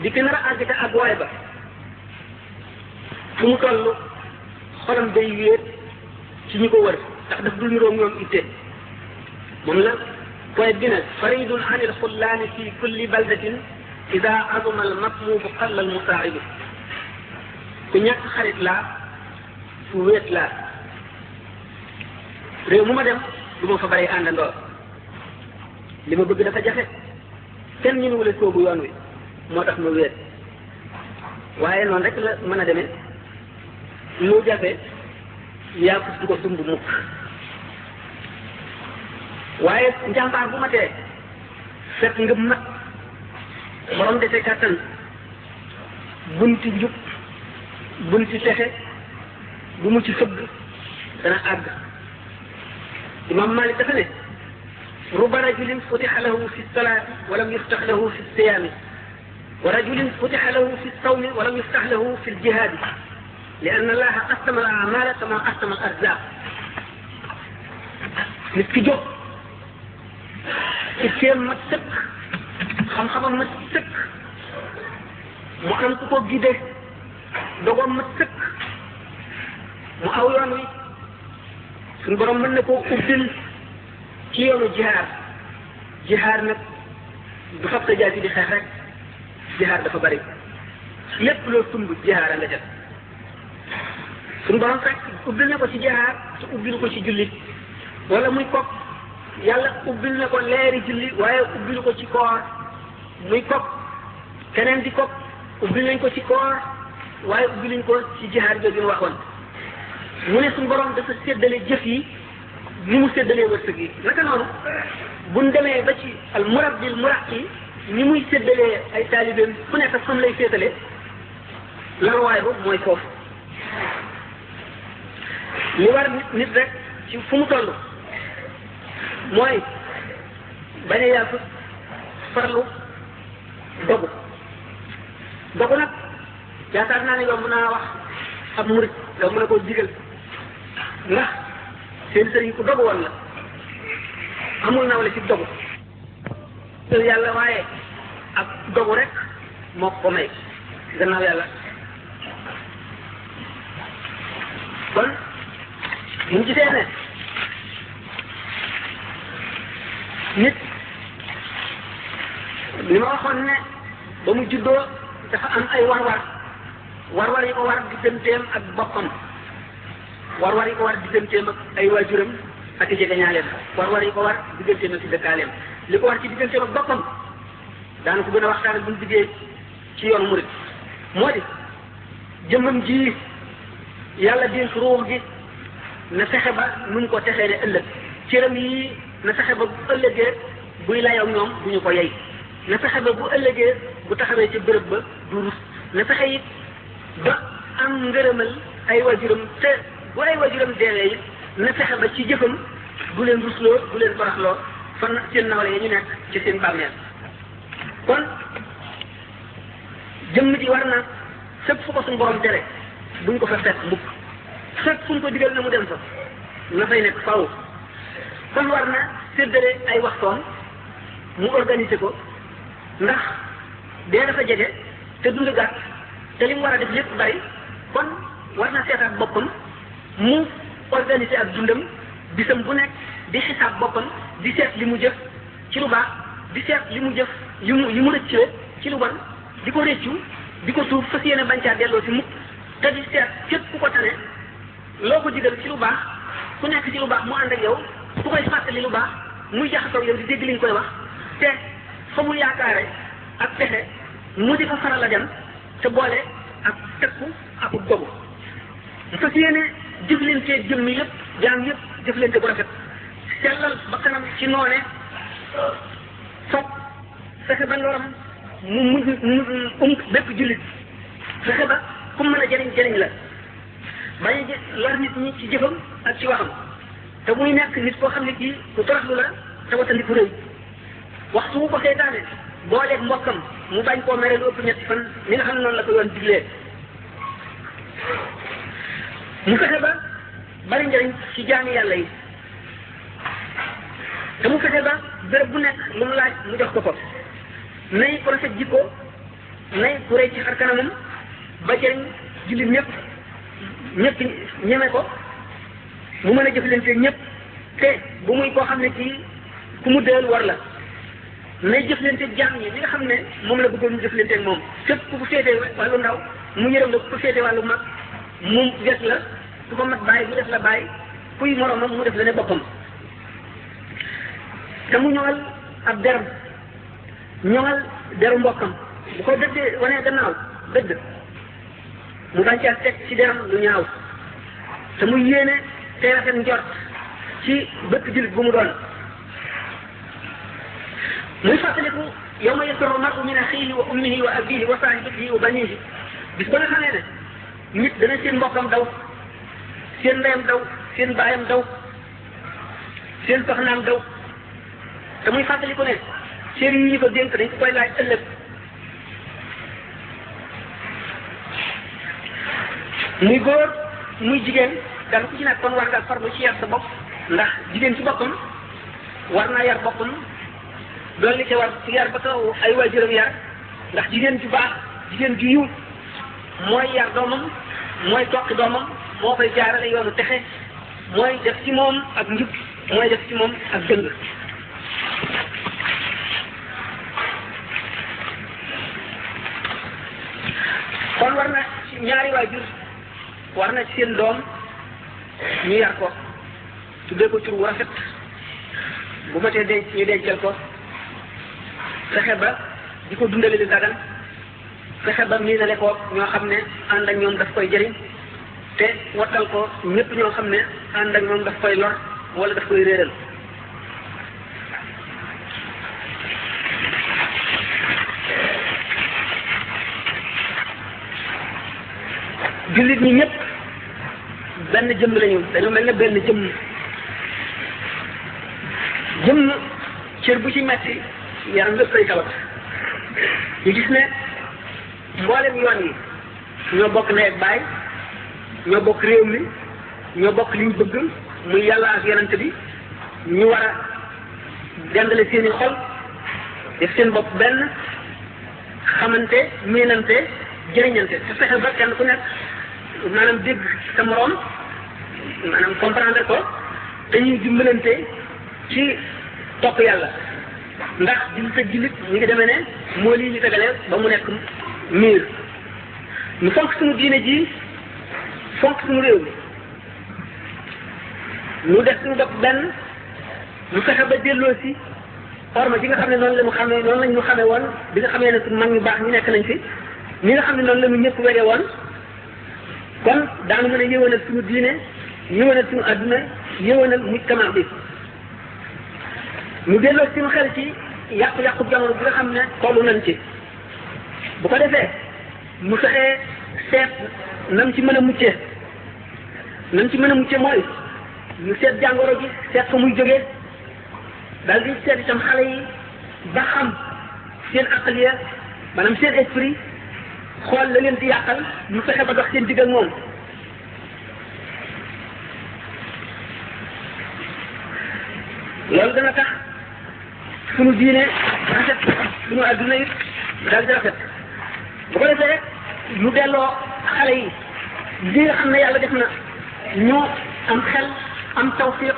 di ki nar a àgg te ak waay ba fu mu toll xolam day wéet ci ñi ko wër ndax daf dul niroom ñoom itte moom la poète bi ne faridun an il xullaani fi kulli baldatin ida azuma al matlubu qalla al musaa'idu ku ñàkk xarit laa fu wéet laa réew mu ma dem du ma fa bari àndandoo li ma bëgg dafa jafe kenn ñu wala soobu yoon wi moo tax ma wéet waaye noonu rek la mën a demee lu jafe yaa ko du ko sumb mukk waaye njàmbaar bu ma tee fekk nga mat borom dese kàttan bunti njub bunti texe bu mu ci fëgg dana àgg imam Malik dafa ne ruba rajulin futiha lahu fi salaati walam yuftax lahu fi siyaami wa rajulin futiha lahu fi sawmi walam yuftax lahu fi ljihaadi li anna allaha qasama al amala kama qasama al arzaq nit ki jóg itteem mat sëkk xam-xamam mat sëkk mu am ku ko gide dogoom mat sëkk mu aw yoon wi suñu borom mën na koo ubbil ci yoonu jihaar nag du fab sa jaasi di xeex rek jihaar dafa bari lépp loo sumb jihaar a nga jot suñu borom fekk ubbil na ko ci jihaar te ubbil ko ci jullit wala muy kopp yàlla ubbil na ko leeri julli waaye ubbil ko ci koor muy kopp keneen di kopp ubbil nañ ko ci koor waaye ubbiluñ ko ci jihaar jooju ñu waxoon mu ne suñu borom dafa séddale jëf yi ni mu séddalee wërsëg yi naka noonu buñ demee ba ci al murabbil muraqi ni muy séddalee ay taalibeem fu nekk fam lay féetale lan waaye ba mooy foofu li war nit rek ci fu mu toll mooy bañ a yàgg farlu dogu nag yaakaar naa ne yomb naa wax ab murit yow mën na koo digal ndax seen sëriñ ku dogu woon la amul nawle ci dogu te yàlla waaye ak dogu rek moo ko may gannaaw yàlla kon mu gisee ne nit li ma waxoon ne ba mu juddoo dafa am ay war-war yi ko war digganteem ak boppam war-war yi ko war digganteem ak ay waajuram ak i jegeñaaleem war-war yi ko war digganteem ak i dëkkaaleem li ko war ci digganteem ak boppam daana ko gën a waxtaan buñ diggee ci yoonu murit moo di jëmmam ji yàlla dénk ruux gi na fexe ba nu mu ko texee ne ëllëg cëram yi na fexe ba bu ëllëgee buy layow ñoom bu ñu ko yey na fexe ba bu ëllëgee bu taxawee ci bërëb ba du rus na fexe it ba am ngërëmal ay waajuram te bu ay waajuram deewee it na fexe ba ci jëfam du leen rusloo du leen baraxloo fan seen nawle yi ñu nekk ci seen bàmmeel kon jëmm ji war na fépp fu ko suñu borom tere buñ ko fa fekk mukk fépp fu ñu ko digal na mu dem fa na fay nekk faaw kon war na séddale ay waxtoom mu organiser ko ndax dee dafa jege te dund gàtt te li mu war a def lépp bari kon war na seetaat boppam mu organiser ak dundam bisam bu nekk di xisaab boppam di seet li mu jëf ci lu baax di seet li mu jëf yi mu rëccee ci lu bon di ko réccu di ko tuub fas yéene bañ caa delloo si mukk te di seet képp ku ko tane loo ko digal ci lu baax ku nekk ci lu baax mu ànd ak yow ku koy fàttali lu baax muy jaxasoo yow di dégg li ñu koy wax te fa mu yaakaare ak pexe mu di fa faral a dem te boole ak tekku ak dogu mu fas yéene jëflante jëmm yëpp jaam yëpp jëflante bu rafet sellal ba kanam ci noone foog fexe ba loram mu bépp jullit fexe ba ku mën a jëriñ la bañ a lor nit ñi ci jëfam ak ci waxam te muy nekk nit koo xam ne kii ku toroxlu la te watandiku rëy waxtu wu ko seetaane booleeg mbokkam mu bañ koo mere lu ëpp ñetti fan ni nga xam ne noonu la ko yoon diglee mu fexe ba bari njëriñ ci jaami yàlla yi te mu fexe ba béréb bu nekk lu mu laaj mu jox ko ko nay ku rafet jikko nay ku rëy ci xar kanamam ba jëriñ jullit ñëpp ñeme ko mu mën a jëflante ñëpp te bu muy koo xam ne kii ku mu deel war la nay jëflante jaam ñi li nga xam ne moom la bëggoon ñu jëflante ak moom képp ku féetee wàllu ndaw mu yërëm la ku féetee wàllu mag mu des la ku ko mat bàyyi mu def la bàyyi kuy moromam mu def la ne boppam te mu ñoŋal ab deram ñoŋal deru mbokkam bu ko dëddee wanee gannaaw dëdd mu bañ caa teg ci deram lu ñaaw te muy yéene te rafet njort ci bëkk jullit bu mu doon muy fàttaliku yawma yafirru mar'u min axiihi wa ummihi wa abiihi wa saahibatihi wa baniihi bis ba nga xamee ne nit dana seen mbokkam daw seen ndeyam daw seen baayam daw seen soxnaam daw te muy fàttaliku ne cër yi ñu ko dénk dañ ko koy laaj ëllëg muy góor muy jigéen dal ku ci nekk kon war nga farlu ci yar sa bopp ndax jigéen ci boppam war naa yar boppam doon li ca war ci yar ba ko ay waajuram yar ndax jigéen ju baax jigéen ju yiw mooy yar doomam mooy toqi doomam moo koy jaarale yoonu texe mooy def ci moom ak njub mooy def ci moom ak dëng kon war na ci ñaari waajur war na ci seen doom ñu yar ko tuddee ko tur wu rafet bu ma tee denc ñu dencal ko fexe ba di ko dundale li dagan fexe ba miinale ko ñoo xam ne ànd ak ñoom daf koy jëriñ te wattal ko ñëpp ñoo xam ne ànd ak ñoom daf koy lor wala daf koy réeral jullit ñi ñëpp benn jëmm lañu dañoo mel ne benn jëmm cër bu ci metti yaram lépp koy tawat ñu gis ne mboolem yoon yi ñoo bokk ndey ak baay ñoo bokk réew mi ñoo bokk liñ bëgg muy yàlla ak yonent bi ñu war a dendale seeni xol def seen bopp benn xamante miinante jëriñante te fexe ba kenn ku nekk maanaam dégg sa moroom maanaam comprendre ko te ñuy dimbalante ci topp yàlla ndax jullit ak jullit ñu ngi demee ne moo lii ñu tegale ba mu nekk miir ñu fonk suñu diine ji fonk suñu réew mi ñu def suñu bopp benn ñu fexe ba delloo si orma ji nga xam ne noonu la ñu xamee noonu lañ ñu xamee woon bi nga xamee ne suñu mag ñu baax ñu nekk nañ fi ñi nga xam ne noonu la ñu ñëpp wege woon kon daanu mën a yëwanal suñu diine yëwanal suñu adduna yëwanal mujtama bi ñu delloo suñu xel ci yàqu-yàqu jamono bi nga xam ne tollu nañ ci bu ko defee mu fexee seet nam ci mën a muccee mooy ñu seet jàngoro ji seet fa muy jógee daal di seet itam xale yi ba xam seen aqliya maanaam seen esprit xool la leen di yàqal ñu fexe ba dox seen digg ak moom loolu dana tax suñu diine rafet suñu adduna it daal di rafet bu ko defee ñu delloo xale yi li nga xam ne yàlla def na ñu am xel am tawfiq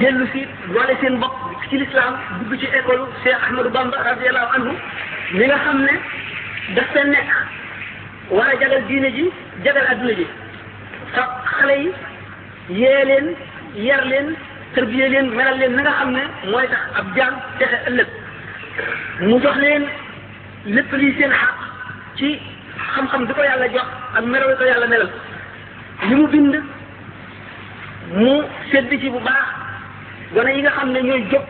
dellu si boole seen bopp ci lislaam dugg ci école Cheikh Ahmadou Bamba radiallahu anhu mi nga xam ne daf seen nekk war a jagal diine ji jagal adduna ji fa xale yi yee leen yar leen tërbiye leen melal leen na nga xam ne mooy tax ab jaam texe ëllëg mu jox leen lépp lii seen xaq ci xam-xam bi ko yàlla jox ak melal ko yàlla melal li mu bind mu sedd ci bu baax gone yi nga xam ne ñooy jóg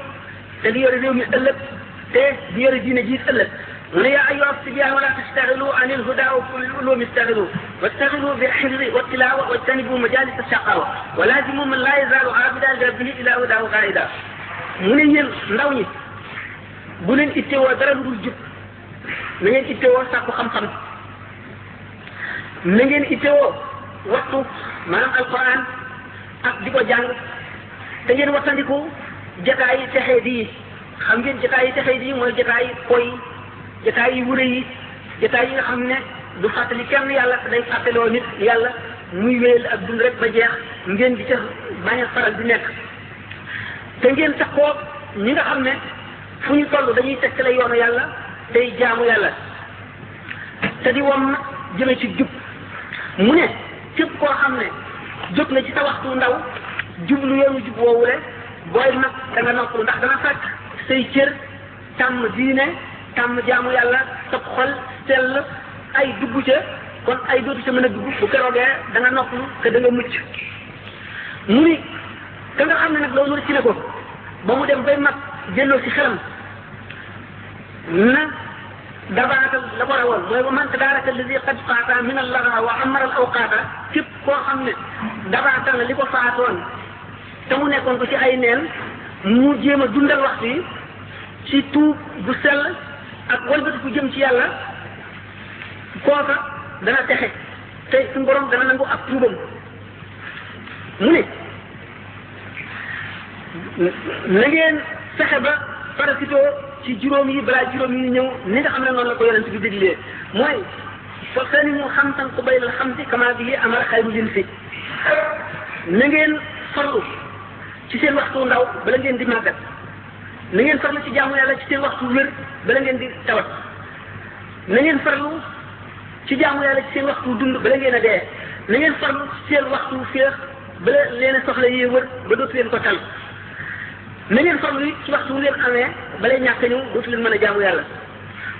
te di yore réew mi ëllëg te di yore diine ji ëllëg mu ne yaa ayyuha sibyaan wala tastaxilu an il huda wa kulli ulumi istaxilu wastaxilu bil xifdi wa tilawa wajtanibu majalis ashaqawa wa lazimu man laa yazaalu aabidan li rabbihi ila hudahu qaida mu ne yéen ndaw ñi bu leen ittewoo dara lu dul jub na ngeen ittewoo sàkku xam-xam na ngeen ittewoo wattu maanaam alquran ak di ko jàng te ngeen wattandiku jataay yi texee di xam ngeen jataay yi texee di mooy jataay yi koy jataay yi wure yi jataay yi nga xam ne du fàttali kenn yàlla day fàttaloo nit yàlla muy wéyal ak dund rek ba jeex ngeen di ca bañ a faral di nekk te ngeen taxoo ñi nga xam ne fu ñu toll dañuy tekkale yoonu yàlla tey jaamu yàlla te di wom nag jëme ci jub mu ne képp koo xam ne jóg na ci sa waxtu ndaw jublu yoonu jub woowule booy mag da nga noppalu ndax dana fekk say cër tàmm diine tàmm jaamu yàlla sa xol sell ay dugg ca kon ay dootu ca mën a dugg bu keroogee da nga noppalu te da nga mucc mu ni ka nga xam ne nag loolu ci ne ko ba mu dem bay mag jëlloo ci xelam na dabaatal la ko rawoon mooy wa man tadaraka alladi qad faata min allaga wa amara al awqaata képp koo xam ne dabaatal na li ko faatoon te mu nekkoon ko ci ay neen mu jéem a dundal waxtu yi ci tuub bu sell ak walbatiku jëm ci yàlla kooka dana texe te suñu borom dana nangu ak tuubam mu ne na ngeen fexe ba parasitoo ci juróom yi balaa juróom yi ñëw ni nga xam ne noonu la ko yonent bi déglee mooy fa sani mu xam tan ko baylal xam si kama bi amara xayru lin si na ngeen farlu ci seen waxtu ndaw bala ngeen di màggat na ngeen farlu ci jaamu yàlla ci seen waxtu wér bala ngeen di tawat na ngeen farlu ci jaamu yàlla ci seen waxtu dund bala ngeen a dee na ngeen farlu ci seen waxtu féex bala leen a soxla yee wër ba dootu leen ko tal na ngeen farlu it ci waxtu wu leen amee balay ñàkk ñëw dootu leen mën a jaamu yàlla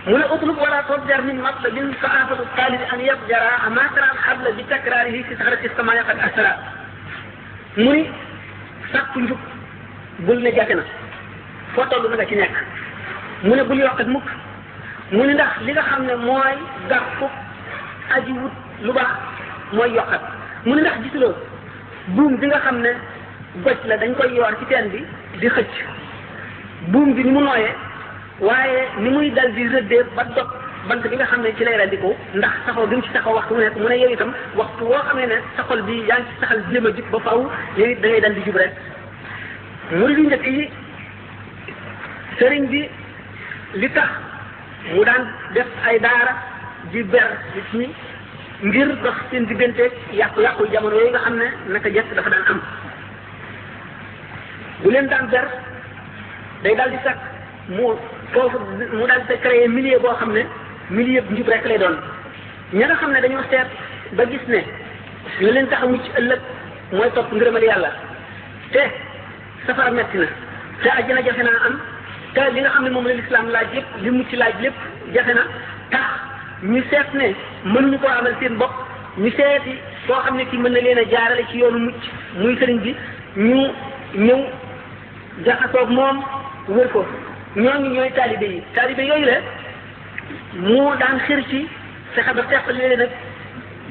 mu ne utlub wala todjar min matlabin fa afatu talibi an yabjara ama tara al xabla bi takrarihi fi saxrati samaya qad asra mu ni sàkku njub bul ne jafe na foo toll na nga ci nekk mu ne bul yokkat mukk mu ne ndax li nga xam ne mooy gàkku aji wut lu baax mooy yokkat mu ne ndax gisuloo buum bi nga xam ne goj la dañ koy yoor ci teen bi di xëcc buum bi ni mu nooyee waaye ni muy dal di rëddee ba dog bant bi nga xam ne ci lay radiku ndax saxoo bi mu ci saxoo waxtu mu nekk mu ne yow itam waxtu woo xam ne sa xol bi yaa ngi ci saxal jéem a jub ba faw yow it da ngay dal di jub rek mu lu njëkk yi sëriñ bi li tax mu daan def ay daara di ber nit ñi ngir dox seen digganteeg yàqu-yàqu jamono yooyu nga xam ne naka jekk dafa daan am bu leen daan ber day daal di sakk mu foofu mu daal di créer milieu boo xam ne milieu njub rek lay doon ña nga xam ne dañoo seet ba gis ne li leen tax a mucc ëllëg mooy topp ngërëmal yàlla te safara metti na te àjjana jafe naa am te li nga xam ne moom la lislaam laaj yëpp li mucc laaj lépp jafe na tax ñu seet ne mënuñu koo amal seen bopp ñu seeti koo xam ne ki mën na leen a jaarale ci yoonu mucc muy sëriñ bi ñu ñëw jaxasoog moom wër ko ñooñu ñooy taalibe yooyu la mu daan xër ci fexe ba teqali leen nag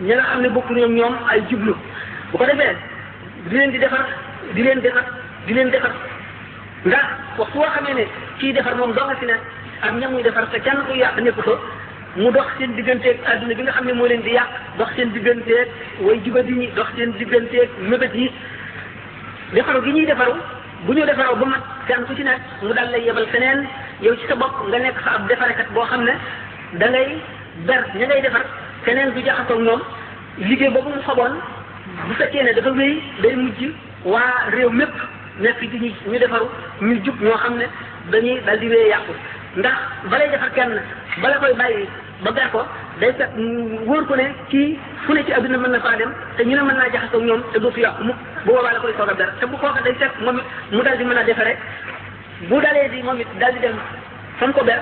ñi nga xam ne bokku ñoom ay jublu bu ko defee di leen di defar di leen defar ndax waxtu woo xamee ne kii defar moom doo nga si ne ak ñam muy defar te kenn ku yàq nekku ko mu dox seen digganteeg adduna bi nga xam ne moo leen di yàq dox seen digganteeg way jubadi ñi dox seen digganteeg mébét yi defaru gi ñuy defaru bu ñu defaroo ba mat kenn ku ci nekk mu daal lay yebal feneen yow ci sa bopp nga nekk fa ab defarekat boo xam ne da ngay ber ña ngay defar keneen du jaxasoo ñoom liggéey boobu mu faboon bu fekkee ne dafa wéy day mujj waa réew mépp nekk ci ñu defaru ñu jub ñoo xam ne dañuy dal di wéy yàqu ndax balay defar kenn bala koy bàyyi ba ber ko day fekk wóor ko ne kii fu ne ci adduna mën na faa dem te ñu ne mën naa jaxasoo ñoom te dootu yàqu mukk bu boobaa la koy soog a ber te bu kooka day fekk moom it mu dal di mën a defare bu dalee di moom it dal di dem fa mu ko ber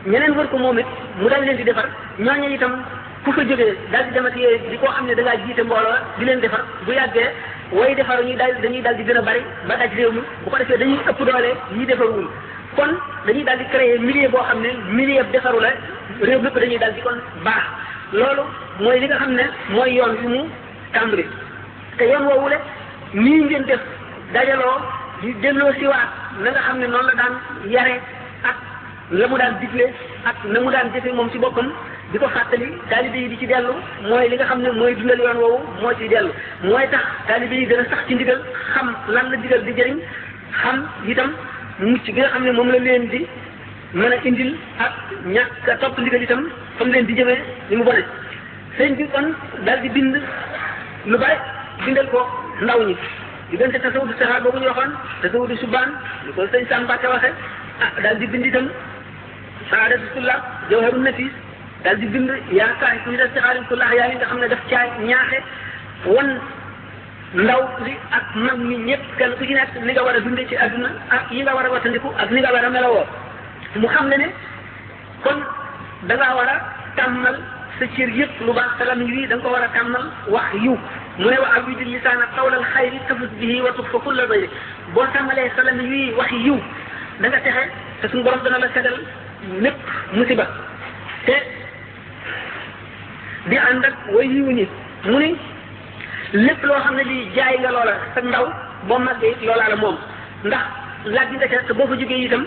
ñeneen wër ko moom it mu dal leen di defar ñooñu itam ku fa jógee dal di demati di koo xam ne da ngaa jiite mbooloo di leen defar bu yàggee way defar dañuy dal di gën a bari ba daj réew mi bu ko defee dañuy ëpp doole ñi defarul kon dañuy dal di créer milieu boo xam ne milieu defaru la réew mépp dañuy dal di kon baax loolu mooy li nga xam ne mooy yoon wi mu tàmbali te yoon woowule nii ngeen def dajaloo di delloo siwaat na nga xam ne noonu la daan yare ak la mu daan digle ak na mu daan jëfe moom ci boppam di ko fàttali taalibe yi di ci dellu mooy li nga xam ne mooy dundal yoon woowu moo ciy dellu mooy tax taalibe yi gën a sax ci ndigal xam lan la digal di jëriñ xam itam mucc gi nga xam ne moom la leen di mën a indil ak ñàkk a topp ndigal itam fa mu leen di jëmee ni mu bone sëñ bi kon daal di bind lu bari bindal ko ndaw ñi diggante tasawudu saxaar boobu ñu waxoon tasawudu subaan lu ko sëñ Sam Mbàkke waxe daal di bind itam saadatu tullah jawharu nafis daal di bind yaakaar ñu def saxaarin tullah yaa ngi nga xam ne daf caay ñaaxe wan ndaw li ak mag ñi ñëpp kenn ku ci nekk ni nga war a dundee ci àdduna ak yi nga war a wattandiku ak ni nga war a melawoo mu xam ne kon da ngaa war a tàmmal sa cër yëpp lu baax salam yi da nga ko war a tàmmal wax yiw mu ne wa awidi lisaana qawlal xayri tafus bihi wa tuf fa kulla bayri boo tàmmalee salam yi waxi yiw da nga texe te suñu borom dana la segal lépp musiba te di ànd ak way yiw ñi mu ni lépp loo xam ne lii jaay nga loola sa ndaw boo màggee it loolaa la moom ndax laaj nga ca te boo fa jógee itam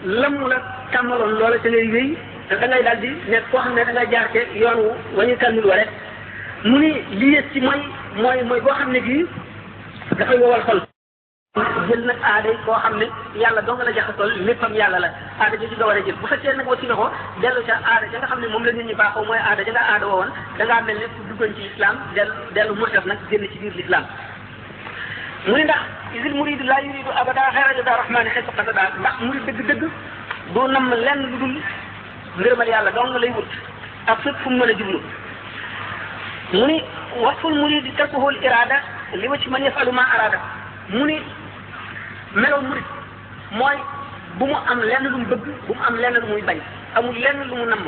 lam la tàmmaloon loola ca ngay wéy da ngay daal di nekk koo xam ne da nga jaar ci yoon wu wañu tànnul wa rek mu ni li yées ci mooy boo xam ne bii dafay wowal xol jël nag aada yi koo xam ne yàlla dong la jaxasool léppam yàlla la aada ji nga war a jël bu fekkee nag wacci nga ko dellu ca aada ja nga xam ne moom la nit ñi baaxoo mooy aada ja nga aada woowoon da ngaa mel ne duggoon ci islam dellu murtaf nag génn ci biir l'islam mu ni ndax isil muridu la yuridu abada xayra rida rahmani xesu qasada ndax murid dëgg-dëgg du nam lenn lu dul ngërëmal yàlla dong lay wut ak fépp fu mu mën a jublu mu ni wasful muridi tarkuhul irada li wa ci man yafalu ma arada mu ni melaw murid mooy bu mu am lenn lu mu bëgg bu mu am lenn lu muy bañ amul lenn lu mu namm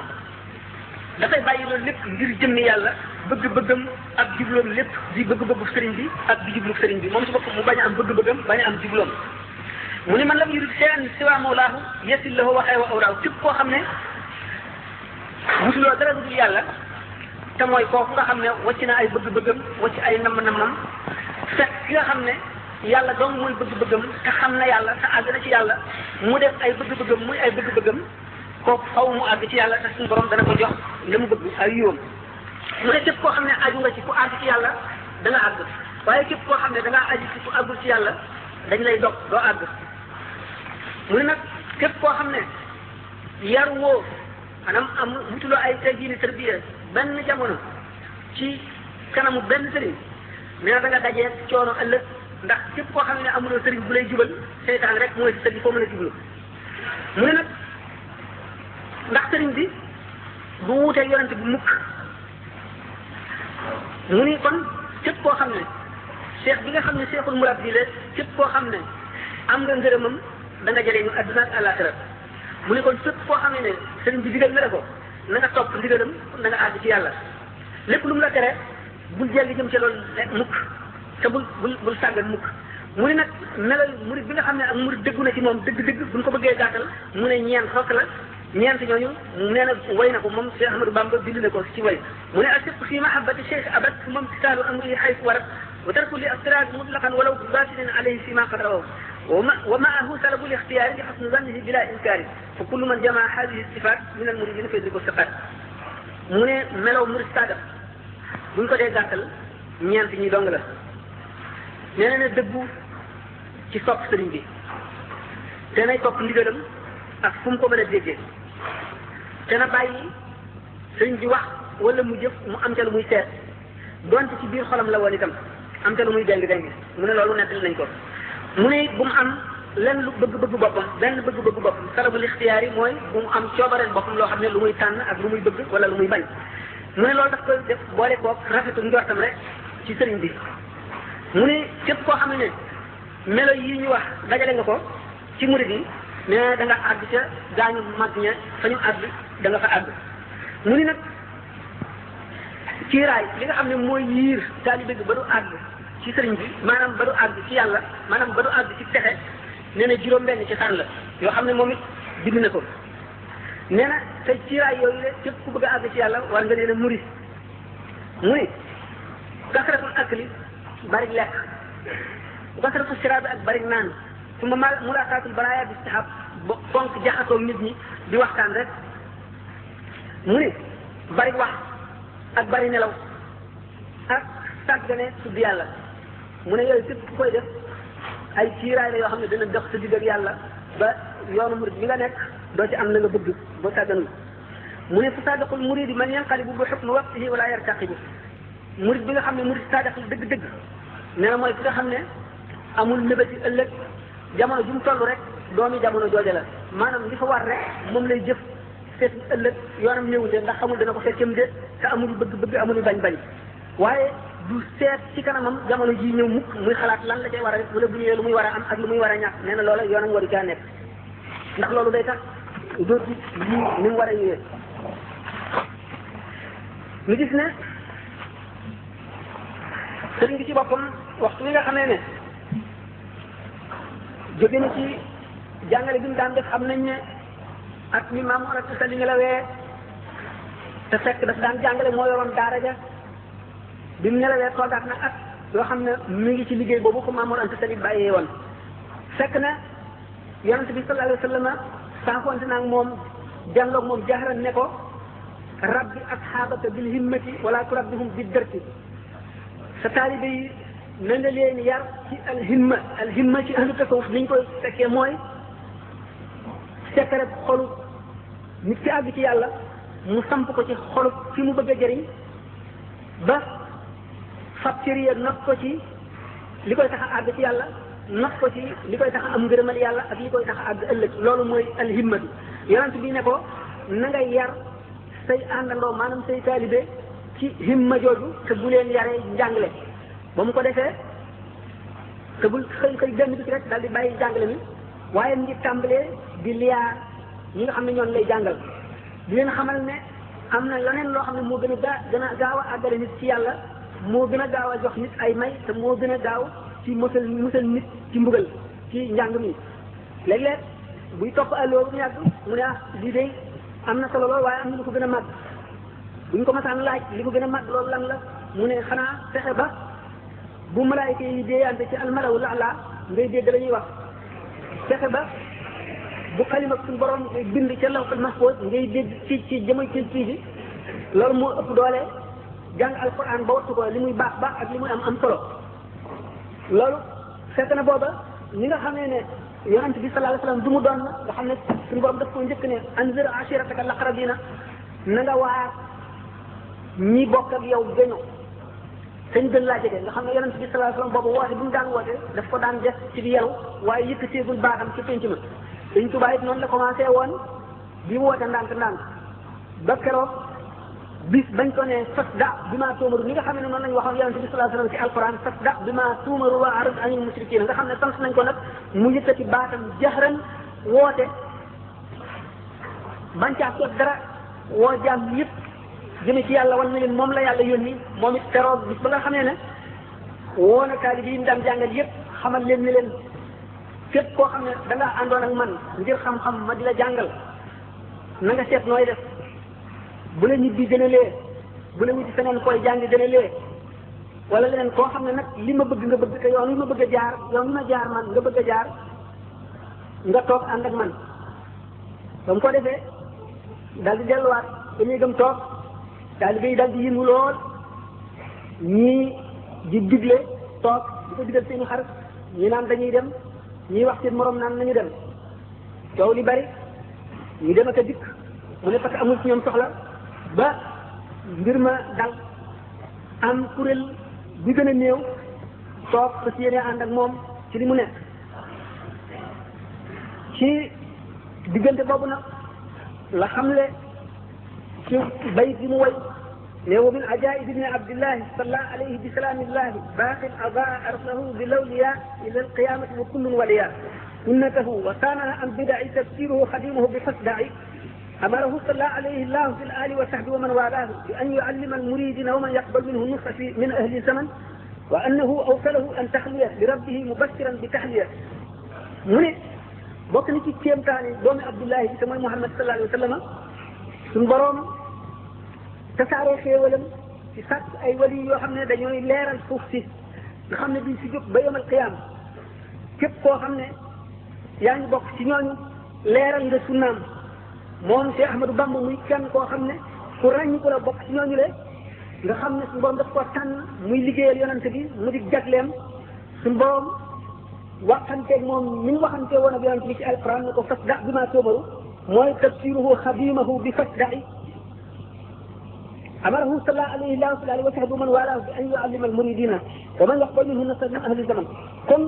dafay bàyyi loolu lépp ngir jëmmi yàlla bëgg-bëggam ak jubloom lépp di bëgg-bëggu sëriñ bi ak di jublu sëriñ bi moom si boppam mu bañ a am bëgg-bëggam bañ a am jubloom mu ni man lam yurid shay'an siwa mawlaahu yasil lahu wa xaywa awraahu képp koo xam ne wutuloo dara dul yàlla te mooy kooku nga xam ne wàcc na ay bëgg-bëggam wàcc ay namm-nammam fekk ki nga xam ne yàlla dong mooy bëgg-bëggam te xam na yàlla te àgg na ci yàlla mu def ay bëgg-bëggam muy ay bëgg-bëggam kooku faw mu àgg ci yàlla te suñu borom dana ko jox la mu bëgg ay yoon mu ne képp koo xam ne aju nga ci ku àgg ci yàlla da nga àgg waaye képp koo xam ne da ngaa aju ci ku àggul ci yàlla dañ lay dog doo àgg mu ne nag képp koo xam ne yar woo maanaam am wutuloo ay teggiini tarbiya benn jamono ci kanamu benn sëriñ nee na da nga dajee coono ëllëg ndax képp koo xam ne amuloo sëriñ bu lay jubal seytaan rek mooy si sëriñ foo mën a jublu mu ne nag ndax sëriñ bi bu wuutee yonente bu mukk mu ni kon képp koo xam ne cheikh bi nga xam ne cheikhul murab bi la képp koo xam ne am nga ngërëmam da nga jëriñu adduna ak àllaaxira mu ni kon képp koo xam ne sëriñ bi digal na la ko na nga topp ndigalam na nga àgg ci yàlla lépp lu mu la tere bul jelli jëm ci loolu mukk te bul sàggan mukk mu ni nag melal murid bi nga xam ne ak murid dëggu na ci moom dëgg-dëgg buñ ko bëggee gàttal mu ne ñeent fokk la ñeent ñooñu nee na way na ko moom Cheikh Ahmadou Bamba bind na ko ci way mu ne asiq fi mahabbati cheikh abad moom tisaalu amri xaytu warat wa tarku li astirad mutlaqan walaw batinin alayhi fi ma qad rawaw wa maahu salabu l ixtiyaari li xusni zannihi bila inkaari fa kullu man jamaa hadihi sifat min al muridina fa yudriku siqat mu ne melaw murid saadam buñ ko dee gàttal ñeent ñi dong la nee na dëggu ci sopp sëriñ bi te nay topp ndigalam ak fu mu ko mën a déggee te na bàyyi sëriñ bi wax wala mu jëf mu am ca lu muy seet donte ci biir xolam la woon itam am ca lu muy déng mu ne loolu nettali nañ ko mu ne bu mu am lenn lu bëgg-bëgg boppam benn bëgg-bëgg boppam talabul ixtiyaar yi mooy bu mu am coobareel boppam loo xam ne lu muy tànn ak lu muy bëgg wala lu muy bañ mu ne loolu daf koy def boole koog rafetu njortam rek ci sëriñ bi mu ne képp koo xam ne melo yi ñu wax dajale nga ko ci murid yi ne da nga àgg ca gaañu mag ña fa ñu àgg da nga fa àgg mu ni nag kiiraay li nga xam ne mooy yiir taalibe bi ba du àgg ci sëriñ bi maanaam ba du àgg ci yàlla maanaam ba du àgg ci texe nee na juróom-benn ci fan la yoo xam ne moom it bind na ko nee na te kiiraay yooyu la képp ku bëgg a àgg ci yàlla war nga leen a muri mu ni kasratul akli bari lekk kasratul siraabi ak bari naan su ma mulaqaatul baraaya bi istihab fonk jaxasoo nit ñi di waxtaan rek mu ni bari wax ak bari nelaw ak sàggane tudd yàlla mu ne yooyu képp ku koy def ay kiiraay la yoo xam ne dina dox sa digg ak yàlla ba yoonu murid bi nga nekk doo ci am la nga bëgg boo sàgganul mu ne fu saadaqul muridi man yanqalibu bi hukmi waqtihi wala yartaqibu murid bi nga xam ne murid saadaq la dëgg-dëgg nee na mooy ki nga xam ne amul mébéti ëllëg jamono ju mu toll rek doomi jamono jooja la maanaam li fa war rek moom lay jëf seet ëllëg yoonam ñëwul de ndax xamul dana ko fekkam de te amul bëgg-bëgg amul bañ-bañ waaye du seet ci kanamam jamono ji ñëw mukk muy xalaat lan la cay war a def wala bu ñëwee lu muy war a am ak lu muy war a ñàkk nee na loola yoonam waru caa nekk ndax loolu day tax dootu lii ni mu war a ñëwee ñu gis ne sëriñ bi ci boppam waxtu wi nga xamee ne jóge na ci jàngale bi mu daan def xam nañ ne ak mi Maam Mor Anta Sali nelawee te fekk daf daan jàngale moo yoroon daara ja bi mu nelawee toogaat na at yoo xam ne mi ngi ci liggéey boobu ko Maam Mor Anta Sali bàyyee woon fekk na yonente bi sallallahu alayhi wa sallam saafonte naag moom jànloog moom jahran ne ko rabbi asxaabaka bil himmati wala turabbihum bi dërti sa taalibe yi na nga leen yar ci alhimma ci ahlu tasawuf ni ñu koy fekkee mooy secret xolu nit ki àgg ci yàlla mu samp ko ci xolu fi mu bëgg a jëriñ ba fab cëriya not ko ci li koy tax a àgg ci yàlla not ko ci li koy tax a am ngërëmal yàlla ak li koy tax a àgg ëllëg loolu mooy alhimmatu yonent bi ne ko na nga yar say àndandoo maanaam say taalibe ci himma jooju te bu leen yaree njàngale ba mu ko defee te bul xëy benn bi ci rek daal di bàyyi jàngale mi waaye mu ngi tàmbalee di liyaar ñi nga xam ne ñoon lay jàngal di leen xamal ne am na leneen loo xam ne moo gën a gaaw a àggale nit ci yàlla moo gën a gaaw a jox nit ay may te moo gën a gaaw ci musal nit ci mbugal ci njàng mi léeg-léeg buy topp àlloo bu mu yàgg mu ne lii de am na solo lool waaye am na lu ko gën a màgg buñ ko masaan laaj li ko gën a màgg loolu lan la mu ne xanaa fexe ba bu malaayika yi déeyante ci almalawul ala ngay dégg la ñuy wax fexe ba bu xalima suñu borom bind ca lawhul mahfuz ngay dégg ci jëmay ci bi loolu moo ëpp doole jàng alquran ba wattu ko li muy baax baax ak li muy am solo loolu fekk na booba ñi nga xamee ne yonent bi sallallahu alayhi wasallam du mu doon nga xam ne suñu borom daf ko njëkk ne anzir ashirataka al-aqrabina na nga waar ñi bokk ak yow gëño sañ gën laa jege nga xam ne yonent bi sallallahu alayhi wasallam boobu woote bu mu daan woote daf ko daan def ci di yelu waaye yëkkateegul baaxam ci penc ma Sëñ Tuubaa it noonu la commencé woon di woote ndànk-ndànk ba keroog bis bañ ko ne fasda bimaa tuumaru ni nga xam ne noonu lañ waxoon yonent bi sallallahu alayhi wasallam ci alquran fasda bimaa tuumaru wa arid anil mushrikiin nga xam ne sant nañ ko nag mu yëkkati baatam jahran woote bañ caa toog dara woo jaam yëpp jëme ci yàlla wan na leen moom la yàlla yónni moom it keroog bis ba nga xamee ne woo na taalibe yi mu daan jàngal yëpp xamal leen ni leen képp koo xam ne da nga àndoon ak man ngir xam-xam ma di la jàngal na nga seet nooy def bu la ñibbi gën a lee bu la wuti feneen koy jàng gën a lee wala leneen koo xam ne nag li ma bëgg nga bëgg te yoon wi ma bëgg a jaar yoon wi ma jaar man nga bëgg a jaar nga toog ànd ak man ba mu ko defee daal di delluwaat dañuy gëm toog taalibe yi daal di yëngu lool ñii di digle toog di ko digal seeni xarit ñi naan dañuy dem ñii wax seen morom naan nañu dem coow li bari ñu dem ak a dikk mu ne parce que amul ci ñoom soxla ba mbir ma dal am kuréel bi gën a néew toog fas yéene ànd ak moom ci li mu nekk ci diggante boobu nag la xamle ci bayit bi mu way ne wa min ajaib ibni abdillahi salla alayhi bi salaamillahi baaqin adaa arsahu bi lawliya ila alqiyamati wa kullun waliya sunnatahu wa saanaha an bidaci tafsiruhu xadimuhu bi fasdaci amarahu salla alayhi llahu fi al ali wa sahbi wa man walaahu bi an yuallima almuridina wa man yaqbal minhu nusxa fi min ahli zaman wa annahu awsalahu an taxliya bi rabbihi mubashiran bi taxliya mu ne bokk na ci kéemtaani doomi Abdullahi bi te mooy Muhammad sallallahu alayhi wa sallam suñu boroom tasaaroo xéewalam ci sàkk ay wali yoo xam ne dañooy leeral suuf si nga xam ne duñ si jóg ba yomal qiyaam képp koo xam ne yaa ngi bokk ci ñooñu leeral nga sunnaam moom Cheikh Ahmadou Bamba muy kenn koo xam ne ku ràññi ko la bokk ci ñooñu le nga xam ne suñu borom daf ko tànn muy liggéeyal yonante bi mu di jagleem suñu borom waxanteeg moom mi ñu waxantee woon ak yonante bi ci alquran ne ko fasda bi maa tuumaru mooy tafsiruhu xadimahu bi fasda'i amarahu sallallahu alayhi wa sallam man walaahu bi an yuallima almuridina wa man yaqbal minhu nasran min ahli zaman kon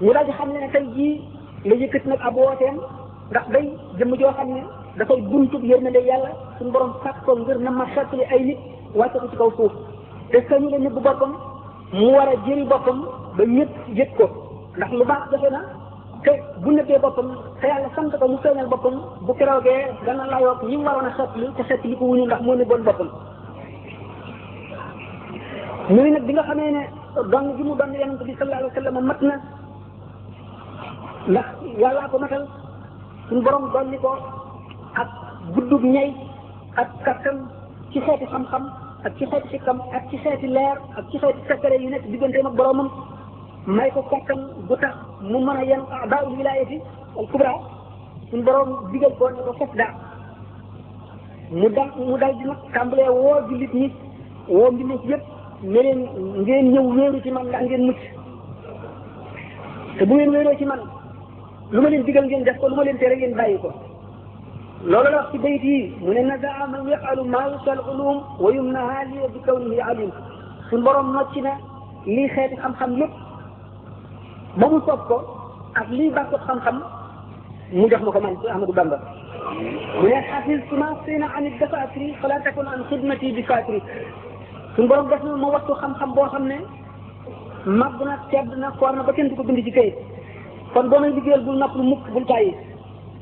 ñu daal di xam ne tey jii la yëkkati nag ab wooteem ndax day jëmm joo xam ne dafay buntub yërmande yàlla suñu borom fàtt ko ngir na ma xettali ay nit wàcce ko ci kaw suuf te sañu la nëbb boppam mu war a jëri boppam ba ñëpp yëg ko ndax lu baax defe na te bu nëbbee boppam te yàlla sant ko mu feeñal boppam bu keroogee dana layoog ñi mu waroon a xettali te xettali ko wuñu ndax moo nëbboon boppam muy nag bi nga xamee ne don gi mu doon yonent bi sallallahu alayhi wa sallam mat na ndax yàllaa ko matal suñu borom dolli ko ak guddub ñay ak kattan ci xeeti xam-xam ak ci xeeti xikam ak ci xeeti leer ak ci xeeti secret yu nekk digganteem ak boromam may ko kattan bu tax mu mën a yen daawul wilayati al kubra suñu borom digal ko ne ko fes daa mu dal di nag tàmbalee woo jullit ñi woo mbindeef yëpp ne leen ngeen ñëw wéeru ci man ndax ngeen mucc te bu ngeen wéeroo ci man lu ma leen digal ngeen def ko lu ma leen tere ngeen bàyyi ko loolu la wax ci bayit yi mu ne nadaa man yafalu maa yusal ulum wa yumnaha li bi kawnihi alim suñu borom nocci na lii xeeti xam-xam lépp ba mu soob ko ak lii bàkkut xam-xam mu jox ma ko man ci Ahmadou Bamba mu ne xafistu ma sina an dafatiri fala takun an xidmati bi fatiri suñu borom def na ma wattu xam-xam boo xam ne màgg na tedd na foor na ba kenn du ko bind ci kayit kon boo may liggéeyal bul nopp lu mukk bul tàyyi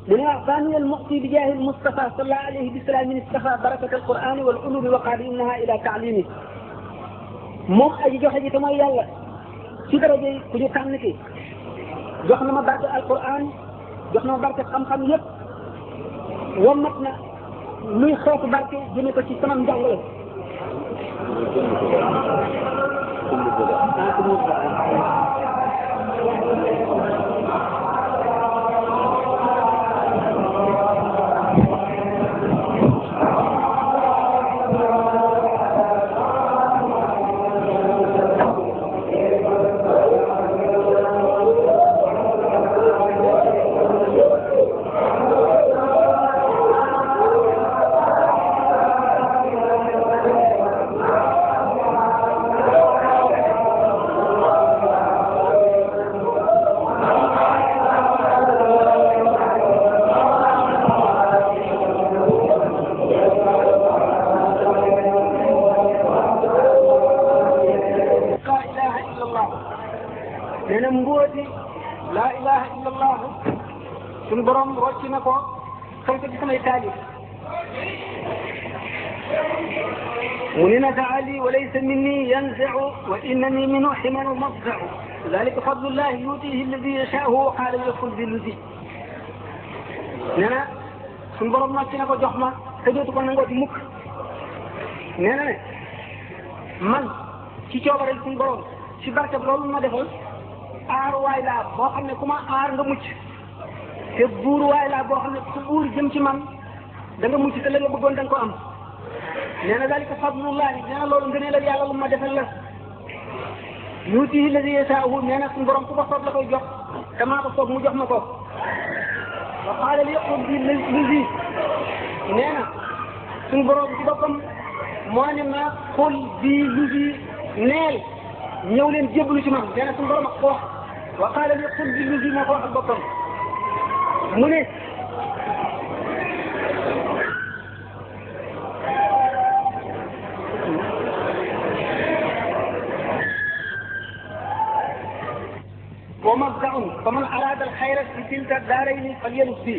mu ne afaani al muxti bi jaahi Mustafa sallallahu alayhi bi salaamin istafa barakata alqurani wal ulumi wa qaadi innaha ila taalimi moom aji joxe ji te mooy yàlla ci daraja yi ku ñu tànn ki jox na ma barke alquran jox na ma barke xam-xam yëpp wommat na luy xeetu barke jëme ko ci sama njàngale وإنني منه حمل مفزع ذلك فضل الله يؤتيه الذي يشاء وقال يدخل بالذي nee na suñu borom nag ci ne ko jox ma te dootu ko nangoo ci mukk nee na ne man ci coobareel suñu borom ci barke loolu ma defal aaruwaay laa boo xam ne ku ma aar nga mucc te buuruwaay laa boo xam ne ku buur jëm ci man da nga mucc te la nga bëggoon da nga ko am nee na dalika fadlullahi nee na loolu ngëneel ak yàlla lu ma defal la yuutihi alladi yasaahu nee na suñu borom ku ko soob la koy jox te maa ko soob mu jox ma ko wa qaala li yaqul bi lazi nee na suñu borom ci boppam moo ne ma xul bi lazi neel ñëw leen jébbalu ci man nee na suñu borom ak ko wax wa qaala li yaqul bi lazi moo ko waxal boppam mu ne wa mabdaun fa man arada al xayra fi tilka daarayni falyalus bi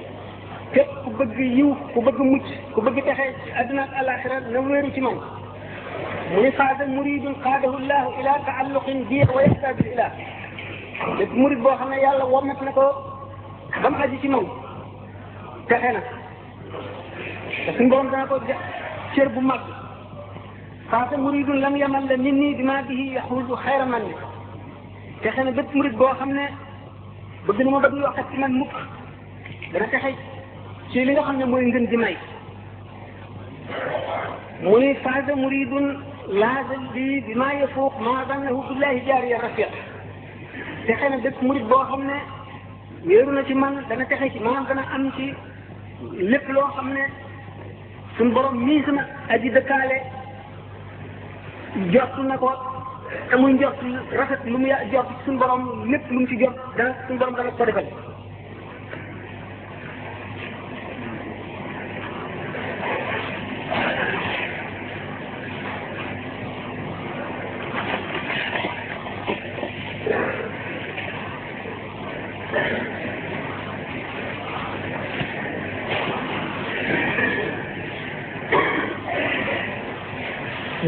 képp ku bëgg yiw ku bëgg mucc ku bëgg texe adduna ak alaxira na wéeru ci man mu ne faasa muridun qaadahu llahu ila taalluqin bi wa yaxta bil ilah lépp murid boo xam ne yàlla womat na ko ba mu aji ci moom texe na te suñu borom dana ko cër bu mag faasa muridun lam yamal la nit nii bima bihi yaxuusu xayra man ni texe na bépp murid boo xam ne bëgg na ma bëgg yokkat ci man mukk dana texe ci li nga xam ne mooy ngën di may mu ni faasa muridun laazal bi bima yafuuq ma dannahu billahi jaariya rafiq texe na bépp murid boo xam ne wéeru na ci man dana texe ci maanaam dana am ci lépp loo xam ne suñ borom mii sama aji dëkkaale jot na ko te muy jot rafet lu mu jot suñ borom lépp lu mu ci jot dana suñ borom dana ko defal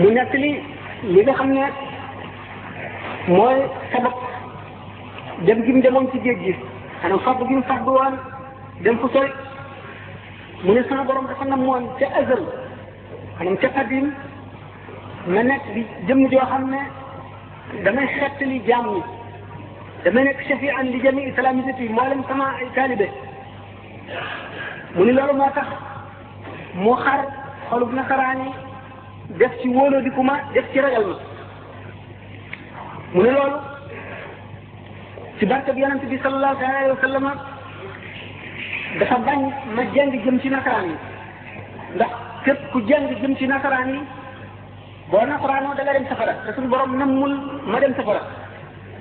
mu nekk li nga xam ne mooy sabab dem gi mu demoon ci géej gi xanaa fàgg gi mu fàgg woon dem fu sori mu ne sama borom dafa namoon ca azal xanaa ca qadim na nekk di jëmm joo xam ne damay xettali jaam ñi damay nekk shafian li jami islamisati mboolem sama ay taalibe mu ni loolu moo tax mu xar xolub nasaraan yi def ci wóoloo di kuma def ci ragal ma mu ne loolu ci barke bi yonente bi sallallahu alayhi wa sallam dafa bañ ma jàng jëm ci nasaraan yi ndax képp ku jàng jëm ci nasaraan yi boo nasaraanoo da nga dem safara te suñu borom nammul ma dem safara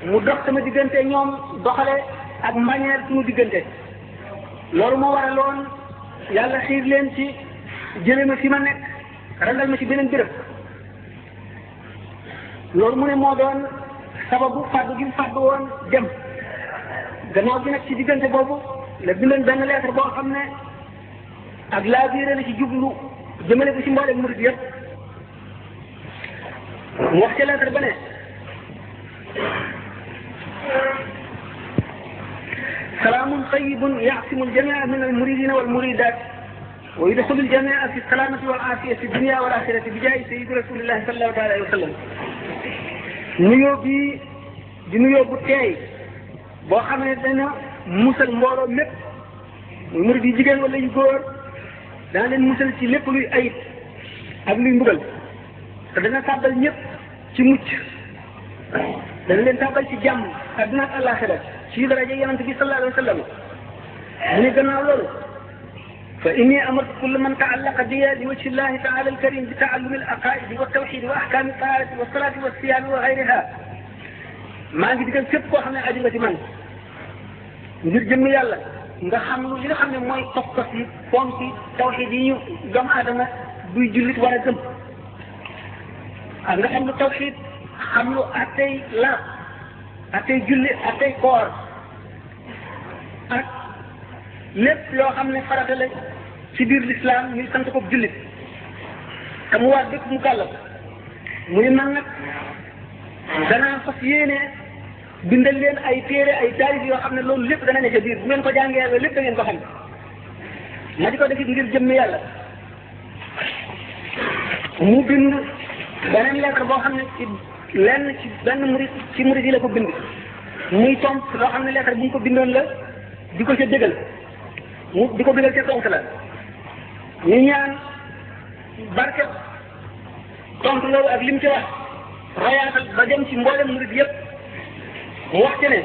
mu dox sama diggante ñoom doxale ak mbañeer suñu diggante loolu moo waraloon yàlla xiir leen ci jële ma fi ma nekk randal ma ci beneen béréb loolu mu ne moo doon sababu fàddu gi mu fàddu woon dem gannaaw gi nag ci diggante boobu la bindoon benn lettre boo xam ne ak laa biire la ci jublu jëmale ko ci mboolem murid yëpp mu wax ca lettre ba ne salaamun tayyibun yaasimu aljamia min almuridina walmuridat wa yudxilu aljamia fi salaamati wal aafiya fi dunia wal axirati bi jaayi sayyidi rasulillahi sallallahu alayhi wa sallam nuyoo bii di nuyoo bu teey boo xam ne dana musal mbooloo mépp muy murid yi jigéen wala yu góor dana leen musal ci lépp luy ayib ak luy mbugal te dana tàbbal ñëpp ci mucc dana leen tàbbal ci jàmm adduna ak àllaaxira ci daraja yonente bi sallallahu alayhi wa sallam mu ne gannaaw loolu fa inni amartu kulla man taallaqa biya li wajhi llahi taala alkarim bi taallumi alaqaidi wa tawxidi wa ahkami taharati wa salati wa siyami wa gayriha maa ngi digal képp koo xam ne aju nga ci man ngir jëmm yàlla nga xam lu li nga xam ne mooy pas-pas yi fonk yi tawxid yi ñu doomu aadama buy jullit war a gëm ak nga xam lu tawxid xam lu attey laab attey julli attey koor ak lépp loo xam ne farata la ci biir l'islam ñuy sant ko jullit te mu war bépp mu kàllaf mu ne man nag danaa fas yéene bindal leen ay téere ay taalif yoo xam ne loolu lépp dana ne ca biir bu ngeen ko jàngee loolu lépp da ngeen ko xam ma di ko def ngir jëmm yàlla mu bind beneen lettre boo xam ne ci lenn ci benn murid ci murid yi la ko bind muy tonk loo xam ne lettre bu ñu ko bindoon la di ko ca dëggal mu di ko bindal ca tonk la ñu ñaan barke tonk loolu ak lim ci wax rayaatal ba dem ci mboolem murid yëpp mu wax ci ne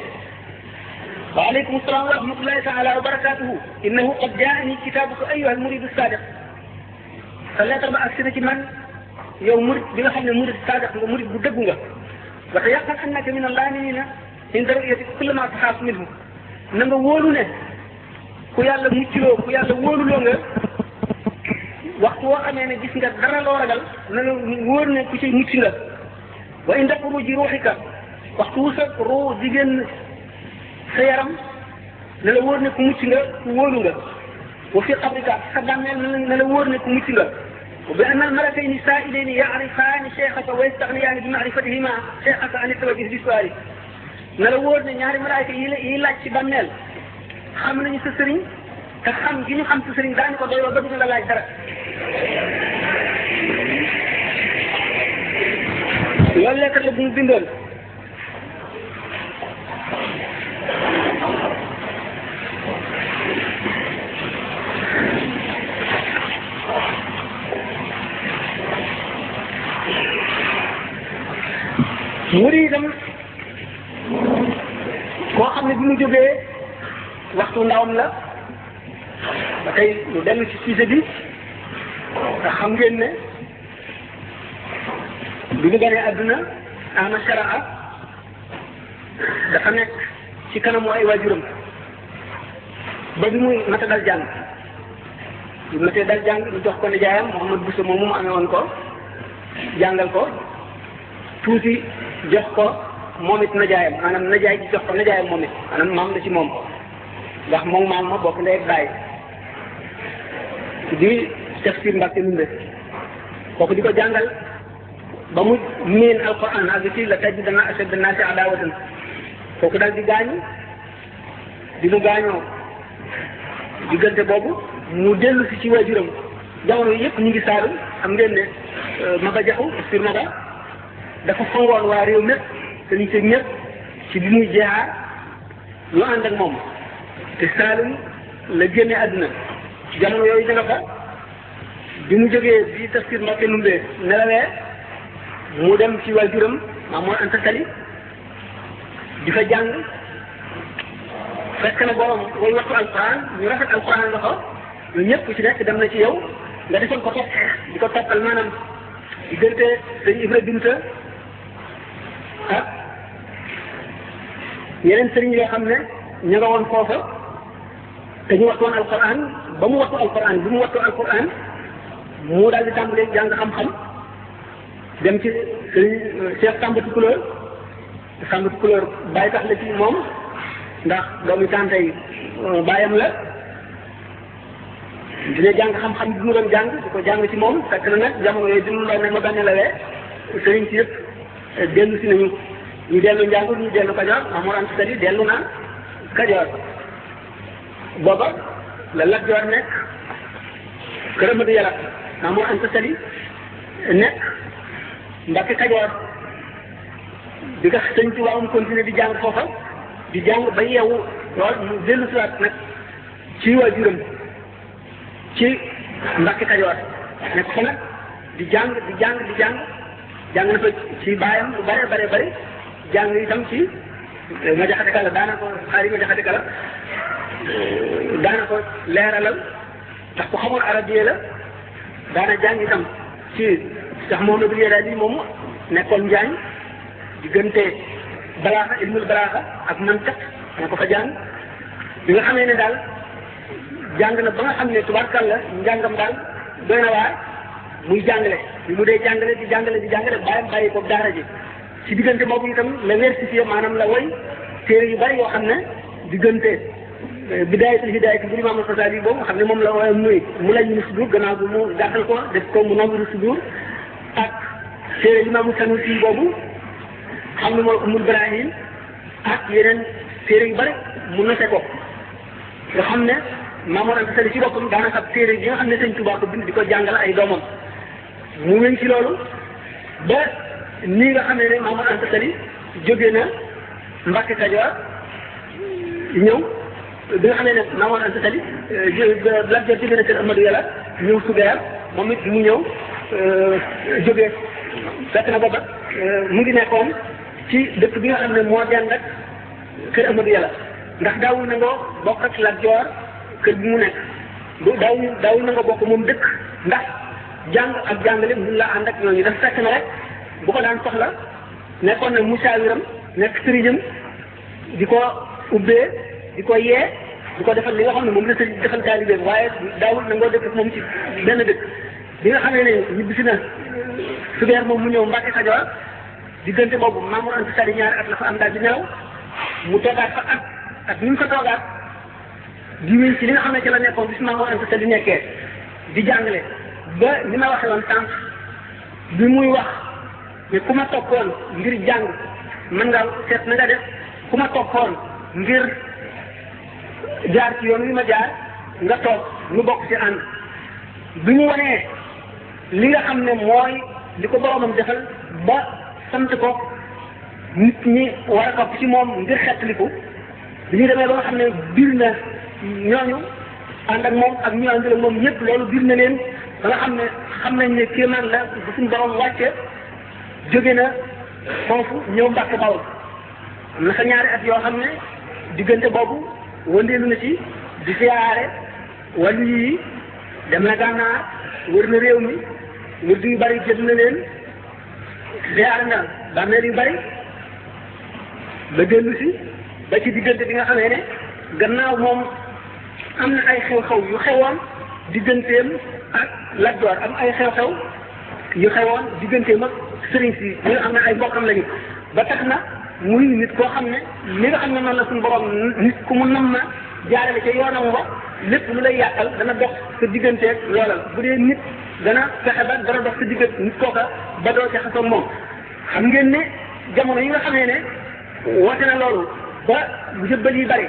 wa aleykum salaam wa rahmatullahi taala wa barakatuhu innahu qad jaani kitaabuka ayyuha almuridu sadiq sa lettre ba agsi na ci man yow murid bi nga xam ne murid sadiq nga murid bu dëggu nga wa tayaqan annaka min allaminina inda ru'yati kulli ma taxaaf minhu na nga wóolu ne ku yàlla muccloo ku yàlla wóoluloo nga waxtu woo xamee ne gis nga dara loo ragal na la wóor ne ku ci mucc nga wa inda xuruji ruuxika waxtu wu sa ruu di génn sa yaram na la wóor ne ku mucc nga ku wóolu nga wa fi qabrika sa bàmmeel na la wóor ne ku mucc nga wa bi anna al malakayni saa'ilayni ya'rifaani cheikhaka wa yastaghniyaani bi ma'rifatihima cheikhaka an tawajjuh bi su'aali na la wóor ne ñaari malaayka yi laaj ci bàmmeel xam nañu sa sëriñ te xam gi ñu xam sa sëriñ daañu ko doyloo ba duñu la laaj dara loolu lekkat la bu mu bindoon muri itam koo xam ne bi mu jógee waxtu ndawam la ba tey lu dellu ci sujet bi nga xam ngeen ne bi mu gënee àdduna ama sharaa dafa nekk ci kanamu ay waajuram ba bi muy mata dal jàng bi mu matee dal jàng ñu jox ko nijaayam Mouhamad Bousso moom mu amee woon ko jàngal ko tuuti jox ko moom it nijaayam maanaam nijaay ji jox ko nijaayam moom it maanaam maam la ci moom ndax moom maam ma bokk ndey ak baay di Tafsir Mbàkke Ndumbe kooku di ko jàngal ba mu miin alquran ak ci la tajidanna ashadda naasi adaawatan kooku daal di gaañu di mu gaañoo diggante boobu mu dellu si ci waajuram jamono yëpp ñu ngi saalu xam ngeen ne Maba Jaxu Tafsir Maba dafa fangoon waa réew mépp te ñu ci ñëpp ci bi muy jeexaar ñu ànd ak moom te Saalum la génne àdduna jamono yooyu dina ko bi mu jógee bi Tafsir Mbàkke Ndumbe nelawee mu dem ci waajuram Maam Mor Anta Sali di fa jàng fekk na borom way wattu alquran ñu rafet alquran nga ko ñu ñëpp ci nekk dem na ci yow nga defoon ko topp di ko toppal maanaam diggante sëñ Ibra Binta ak yeneen sëriñ yoo xam ne ña nga woon foofa te ñu wattoon alquran ba mu wattu alquran bi mu wattu alquran mu daal di tàmbalee jàng xam-xam dem ci sëriñ Cheikh Samba Tukulóor bàyyi tax la ci moom ndax doomu tànta yi bàyyam la dina jàng xam-xam bi mu doon jàng di ko jàng ci moom fekk na nag jamono yooyu bi mu la ne ma benn lawee sëriñ si yëpp dellu si nañu ñu dellu njàngu ñu dellu Kajoor Maam Mor Anta Sali dellu na Kajoor booba la Lat Joor nekk Kër Amadu Yàlla Maam Mor Anta Sali nekk Mbàkke Kajoor di nga sëñ ci waawum continuer di jàng foofa di jàng ba yeewu lool mu dellu si waat nag ci waajuram ci Mbàkke Kajoor nekk fa nag di jàng jàng na fa ci baayam lu bare bare jàng itam ci ma jaxate kala daana ko xaari ma jaxate kala daana ko leeralal ndax ku xamoon arabiya la daana jàng itam ci sax moom la daal di moom nekkoon njaañ diggante balaaxa ilmul balaaxa ak mantiq na ko fa jàng bi nga xamee ne daal jàng na ba nga xam ne tubaarkàlla njàngam daal doy na waar muy jàngale bi mu dee jàngale bàyyi ko daara ji ci diggante boobu itam la versifié maanaam la woy téere yu bari yoo xam ne diggante bidaayatul hidaayati bu Imaam Al-Xasaali boobu nga xam ne moom la woyam muy mu lay ñu sudur gannaaw bi mu gàttal ko def ko mu nawiru sudur ak téere Imaamu Sanusi boobu xam ne mooy Ummul Barahin ak yeneen téere yu bari mu noté ko nga xam ne Maam Mor Anta Sali ci boppam daanaka téere bi nga xam ne Sëñ Tuubaa ko bind di ko jàngal ay doomam mu wéñ ci loolu ba nii nga xam ne Maam Mor Anta Sali jóge na Mbàkke Kajoor ñëw bi nga xam ne Maam Mor Anta Sali Lat Joor jóge na kër Amadou Yàlla ñëw Sugeer moom it mu ñëw jóge fekk na booba mu ngi nekkoon ci dëkk bi nga xam ne moo dend ak kër Amadou Yàlla ndax daawul na nga bokk ak Lat Joor kër bi mu nekk daawul na nga bokk moom dëkk ndax jàng ak jàngale mun la ànd ak ñooñu dafa fekk na rek bu ko daan soxla nekkoon na musaawiram nekk sëriñam di ko ubbee di ko yee di ko defal li nga xam ne moom la sëriñ defal taalibe waaye daawul nangoo dëkk moom ci benn dëkk bi nga xamee ne ñibbisi na subeer moom mu ñëw Mbàkke Kajoor diggante boobu Mamour Anta Sali ñaari at la fa am daal di nelaw mu toogaat fa ak ni mu fa toogaat di wéy ci li nga xam ne ci la nekkoon bis Mamour Anta Sali nekkee di jàngale ba ni ma waxee woon tànk bi muy wax ne ku ma toppoon ngir jàng mën nga seet na nga def ku ma toppoon ngir jaar ci yoon wi ma jaar nga toog nu bokk ci ànd bi mu wanee li nga xam ne mooy li ko boromam defal ba sant ko nit ñi war a topp ci moom ngir xettaliku bi ñu demee ba nga xam ne biir na ñooñu ànd ak moom ak ñu àndal ak moom ñëpp loolu biir na leen ba nga xam ne xam nañ ne kéemaan la bu suñu borom wàcce jóge na foofu ñëw Mbàkke Bawol am na sa ñaari at yoo xam ne diggante boobu wëndeelu na ci di siyaare wàllu yi dem na gànnaar wër na réew mi wërdu yu bari jënd na leen siyaare na bàmmeel yu bari ba dellu si ba ci diggante bi nga xamee ne gannaaw moom am na ay xew-xew yu xewoon digganteem ak Lat Joor am ay xew-xew yu xewoon digganteem ak sëriñ si ñi nga xam ne ay mbokkam lañu ba tax na muy nit koo xam ne li nga xam ne noonu la suñu borom nit ku mu nam na jaarale ca yoonam wa lépp lu lay yàqal dana dox sa digganteeg loolal bu dee nit dana fexe ba dana dox sa diggante nit kooka ba doo ca xasoon moom xam ngeen ne jamono yi nga xamee ne woote na loolu ba jëbbal yi bari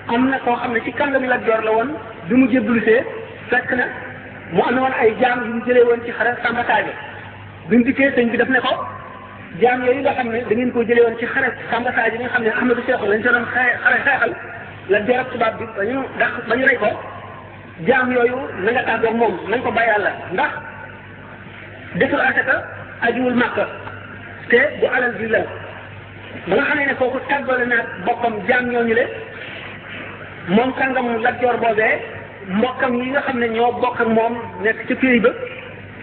am na koo xam ne ci kàngami Lat Joor la woon bi mu jébbalusee fekk na mu amee woon ay jaam yu mu jëlee woon ci xare Samba Sadio bi mu dikkee sëñ bi daf ne ko jaam yooyu nga xam ne da ngeen koo jëlee woon ci xare Samba Sadio nga xam ne Ahmadou Cheikh lañ ca doon xare xeexal Lat Joor ak tubaab bi ba ñu rey ko jaam yooyu na nga tàggoog moom nañ ko bàyyi Yàlla ndax deful asaka ajuwul Màkka te bu alal bi la ba nga xamee ne kooku tàggale naag boppam jaam ñooñu le moom kàngam Lat Joor boobee mbokkam yi nga xam ne ñoo bokk ak moom nekk ca pays ba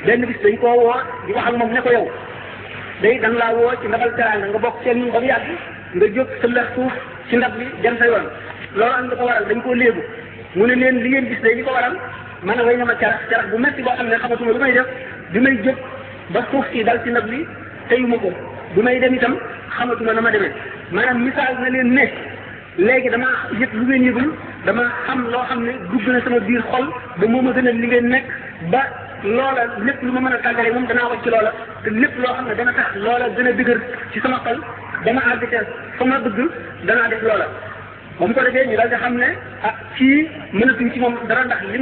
benn bis dañ koo woo di wax ak moom ne ko yow day dañ laa woo ci ndabal teraanga nga bokk seen ba mu yàgg nga jóg sa lex suuf ci ndab bi dem sa yoon loolu am na ko waral dañ koo léegu mu ne leen li ngeen gis day li ko waral man a way na ma carax bu metti boo xam ne xamatuma lu may def bi may jóg ba suuf si dal ci ndab li teyuma ko bi may dem itam xamatuma na ma demee maanaam misaal na leen ne léegi dama yëg lu ngeen yëgul dama xam loo xam ne dugg na sama biir xol ba moo ma gën a li ngeen nekk ba loola lépp lu ma mën a tàggale moom danaa wacc loola te lépp loo xam ne dana tax loola gën a dëgër ci sama xol dama àgg ca fa ma bëgg danaa def loola ba mu ko defee ñu daal di xam ne ah fii mënatuñ ci moom dara ndax li